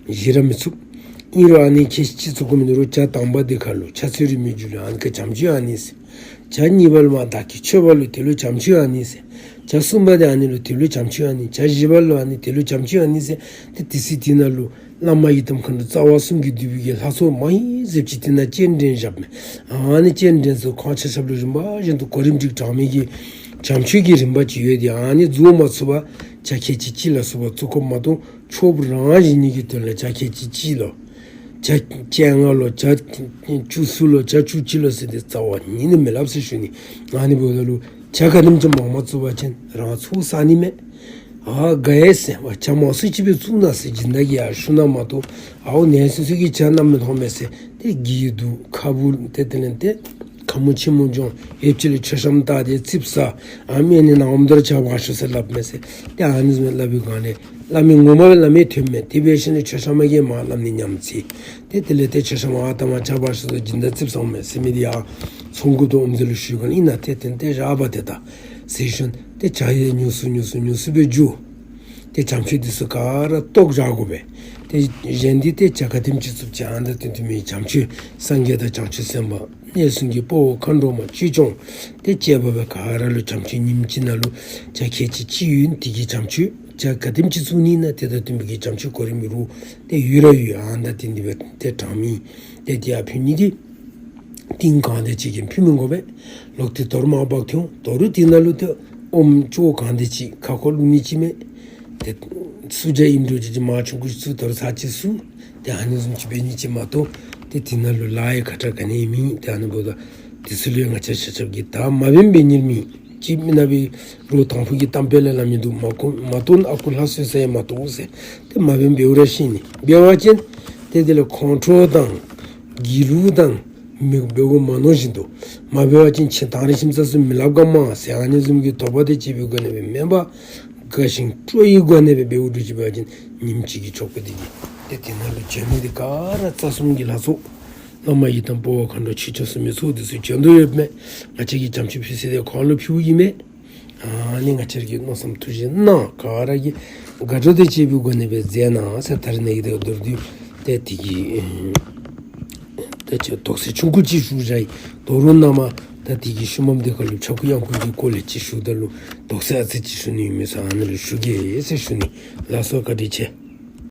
བཞེས་ར་མི་ཚུགས། ཨིན་རུང་ཨ་ནི་ཁལ་གཅིག་བཙུགས་དགོ་མི་འདི་རུང་ཇ་དང་པ་འདི་ཁར་ལུ་ཆུ་ཚོད་རེ་མི་འགྱུར་ལུ་ཨ་ནི་ཁར་ཇ་མཆོད་ཨ་ནི་ཟེར། ཇ་གཉིས་པ་ལུ་མར་བདག་གིས་མཆོད་པ་ལུ་དེ་ལུ་ཇ་མཆོད་ཨ་ནི་ཟེར། ཇ་གསུམ་པ་འདི་ཨ་ནི་ལུ་དེ་ལུ་ཇ་མཆོད་ཨ་ནི། ཇ་བཞི་པ་ལུ་ཨ་ནི་དེ་ལུ་ཇ་མཆོད་ཨ་ནི་ཟེར། ཏེ་དེ་ཚེ་དེ་ནང་ལུ་བླ་མ་ཡི་དམ་མཁའ་འགྲོ་རྩ་བ་གསུམ་གྱིས་བསྡུས་པའི་གི་ལྷ་ཚོགས་མང་རབས་ཅིག་དེ་ནང་སྤྱན་འདྲེན་བཞགཔ་མས། ཨ་ནི་སྤྱན་འདྲེན་ཚུ་ཁོང་ཆ་ཁྱབ་ལུ་རིམ་པ་བཞིན་དུ་གོ་རིམ་སྒྲིག་དྲང་མི་གི་ཇ་མཆོད་ཀྱི་རིམ་པ་ཅིག་ཡོད་དེ། ཨ་ནི་རྫོགས་མ་ཚུགས་པར་ཇ་ཁལ་གཅིག་གཅིག་ལ་སོགས་པ་བཙུགས་དགོཔ་མ་གཏོགས་ཆོགཔ་རང་བཞེས་ནི་གི་དོན་ལས་ཇ་ཁལ་གཅིག་གཅིག་ལོ། ཇ་བཅོ་ལྔ་ལོ། ཇ་བཅུ་གསུམ་ལོ། ཇ་བཅུ་གཅིག་ལོ་ཟེར་ཏེ་རྩ་བ་ཉིད་ནས་མི་སླབ་ཟེར་ཞུ་ནི། ཨ་ནི་འབདཝ་ད་ལུ་ཇ་ག་དེམ་ཅིག་མང་མང་བཙུགས་པ་ཅིན་རང་ཚོགས་བསག་ནི་མས། ཨ་ག་ཡེ་ཟེར་བ་ཇ་མང་སུ་ཅིག་སྦེ་བཙུགས་གནང་ཟེར་སྦྱིན་བདག་གིས་ཡར་ཞུ་ན་མ་གཏོགས་ཨའོ་ཨ་ནི་ཚུན་ཚོད་ཀྱི་ཇ་གནམ་མེད་ས་མེད་ཟེར་ཏེ་གི་འདུག་ཁ་བུ་ཏེ་དེ་ལས་ཏེ་ཁ་མུ་ཆེ་མུ་འགྱོ། ཡོདཔ་ཅིག་ལས་མཆོད་བཤམ་བཏབ་སྟེ་ཙིགཔ་ཟ། ཨ་མེན་ན་ནཱ་འོངམ་ད་ར་ཇ་འབག་ཤོག་ཟེར་སླབ་མས་ཟེར། ཏེ་ཨ་ནི་བཟུམ་སླབ་པའི་སྒང་ལས་བླ་མའི་ངོ་མ་སྦེ་བླ་མའི་དོན་མེན། དེ་འབད་ཞིནམ་ལས་མཆོད་བཤམ་མ་གིས་མར་སླབ་ནི་ཉམས་ཅིག། ཏེ་དེ་ལས་ཏེ་མཆོད་བཤམ་ཨ་ད་མར་ཇ་འབག་ཤོག་ཟེར་སྦྱིན་བདག་ཙིགཔ་ཟ་འོང་མས་ཟེར་མི་འདི་ཡང་ཚོགས་འགོ་དང་འོགམ་འདི་ལུ་ཞུ་ག་ཨིན་ན། ཏེ་དེ་ཏེ་ར་བ་ཏེ་ད་ཟེར་ཞིནམ་ཏེ་ཇ་ཡང་ཉུང་སུ་ཉུང་སུ་ཉུང་སུ་སྦེ་འགྱོ། ཏེ་ཇ་མཆོད་འདི་ཚུ་ག་ར་བཏོག་བཞག་དགོ་པས། ཏེ་གཞན་འདི་ཏེ་ཇ་ག་དེམ་ཅིག་བཙུགས་ཅི་ཨ་ནི་དང་བསྟུན་མི་ཇ་མཆོད་སངས་རྒྱས་དང་བྱང་ཆུབ་སེམས་དཔའ་གནས་གསུམ་གྱི་དཔའ་བོ་མཁའ་འགྲོ་མ་ཆོས་སྐྱོང་ཏེ་བཅས་པ་སྦེ་ག་ར་ལུ་ཇ་མཆོད་ཉིནམ་གཅིག་ནང་ལུ་ཇ་ཁལ་གཅིག་གཅིག་ཡོད། དེ་གི་ཇ་མཆོད་ཇ་ག་དེམ་ཅིག་བཙུགས་ནི་ཨིན་ན་དེ་དང་བསྟུན་པའི་གི་ཇ་མཆོད་གོ་རིམ་རུང་ཏེ་ཡོད་ར་ཡོད། ཨ་ནི་དང་བསྟུན་ཏེ་སྦེ་ཏེ་དྲང་མི་ཏེ་དེ་ཡར་ཕུལ་ནི་འདི། ཏིང་གང་དེ་ཅིག་གིས་ཕུལ་མི་དགོ་པས། ལོག་སྟེ་དོར་མར་འབག་འཐོན་དོ་རུང་དེ་ནང་ལུ་ཏེ་ཨོམ་ཅོག་གང་དེ་ཅིག་ཁ་ཁོག་བླུག་ནི་ཅིག་མས། ཏེ་བསྲུབ་བྱ་ཨིནམ་འདྲཝ་ཅིག་མར་ཆུང་ཀུ་ཅིག་བཙུགས་དོ་རུང་ཚར་གཅིག་བསྲུབ། ཏེ་ཨ་ནི་བཟུམ་ཅིག་འབད་ནི་ཅིག་མ་གཏོགས་ཏེ་དེ་ནང་ལུ་ལཱ་ཡང་ཁག་དྲག་ག་ནི་ཡང་མེད། ཏེ་ཨ་ནི་འབདཝ་ད་དེ་ཚུ་ལུ་ཡང་ང་བཅས་ཆ་ཁྱབ་ཀྱིས་ད་མ་འབད་འབད་ནི་མེད། ཅིག་མི་ནག་པའི་རོགས་དང་ཕུ་གི་གཏམ་དཔེ་ལས་སླབ་མི་འདུག། མ་གཏོགས་མ་གཏོགས་ཨ་ཁུ་ལྷ་གསོལ་ས་ཡང་མ་གཏོགས་ཟེར། ཏེ་མ་འབད་འབདཝ་ར་ཤེས་ནི། འབད་བ་ཅིན་ཏེ་དེ་ལས་ཁོང་ཁྲོ་དང་སྒྱིད་ལུག་དང་མི་འབད་དགོ་མ་མནོ་བཞིན་དུ། མ་འབད་བ་ཅིན་ཁྱེད་དང་རེ་ཁྱིམ་ཚང་ཚུ་མི་སླབ་ག་མ་ཟེར་ཨ་ནི་བཟུམ་གྱི་དོགས་པ་དེ་ཅིག་འབད་དགོ་ནི་སྦེ་མེན་པར་དགའ་ཞིང་སྤྲོ་བའི་སྒོ་ནས་སྦེ་འབདཝ་འདྲཝ་ཅིག་འབད་བ་ཅིན་ཉིནམ་གཅིག་གི་ཆོ་ག་འདི་གིས་ཏེ་དེ་ནང་ལུ་བྱོན་མི་འདི་ག་ར་རྩ་གསུམ་གྱི་ལྷ་ཚོགས་བླ་མ་ཡི་དམ་དཔའ་བོ་མཁའ་འགྲོ་ཆོས་སྐྱོང་སྲུང་མའི་ཚོགས་འདི་ཚུ་བྱོན་དོ་ཡོདཔ་མས། ང་བཅས་ཀྱིས་བྱམས་ཆུ་ཕུལ་ས་འདི་ཁོང་ལུ་ཕུལཝ་ཨིན་མས། ཨ་ནི་ང་བཅས་ར་གིས་མནོ་བསམ་ཐུགས་བཞེས་གནང་། ག་ར་གིས་དགའ་སྤྲོ་དེ་ཅིག་སྦེ་སྒོ་ནས་སྦེ་མཛད་གནང་ཟེར། ད་རིས་ནངས་ཀྱི་ཏེ་མདོར་བསྡུས་ཏེ་དེ་གི་ཨེ་ཏེ་ཅིག་དོགས་སེལ་ཆུང་ཀུ་ཅིག་ཞུ་བཞག་ཡི། དོ་རུང་ནངས་པ་ད་དེ་གི་ཤུལ་མམ་དེ་ཁར་ལུ་ཕྱྭ་འགུགས་གཡང་འགུགས་ཀྱི་སྐོར་ལས་ཅིག་ཞུཝ་ད་ལུ་དོགས་སེལ་ཨ་ཙི་ཅིག་ཞུ་ནི་ཡོད་མི་ཚུ་ཨ་ནི་ལུ་ཞུ་གེ་ཟེར་ཞུ་ནི། ལགས་སོ། བཀའ་དྲིན་ཆེ།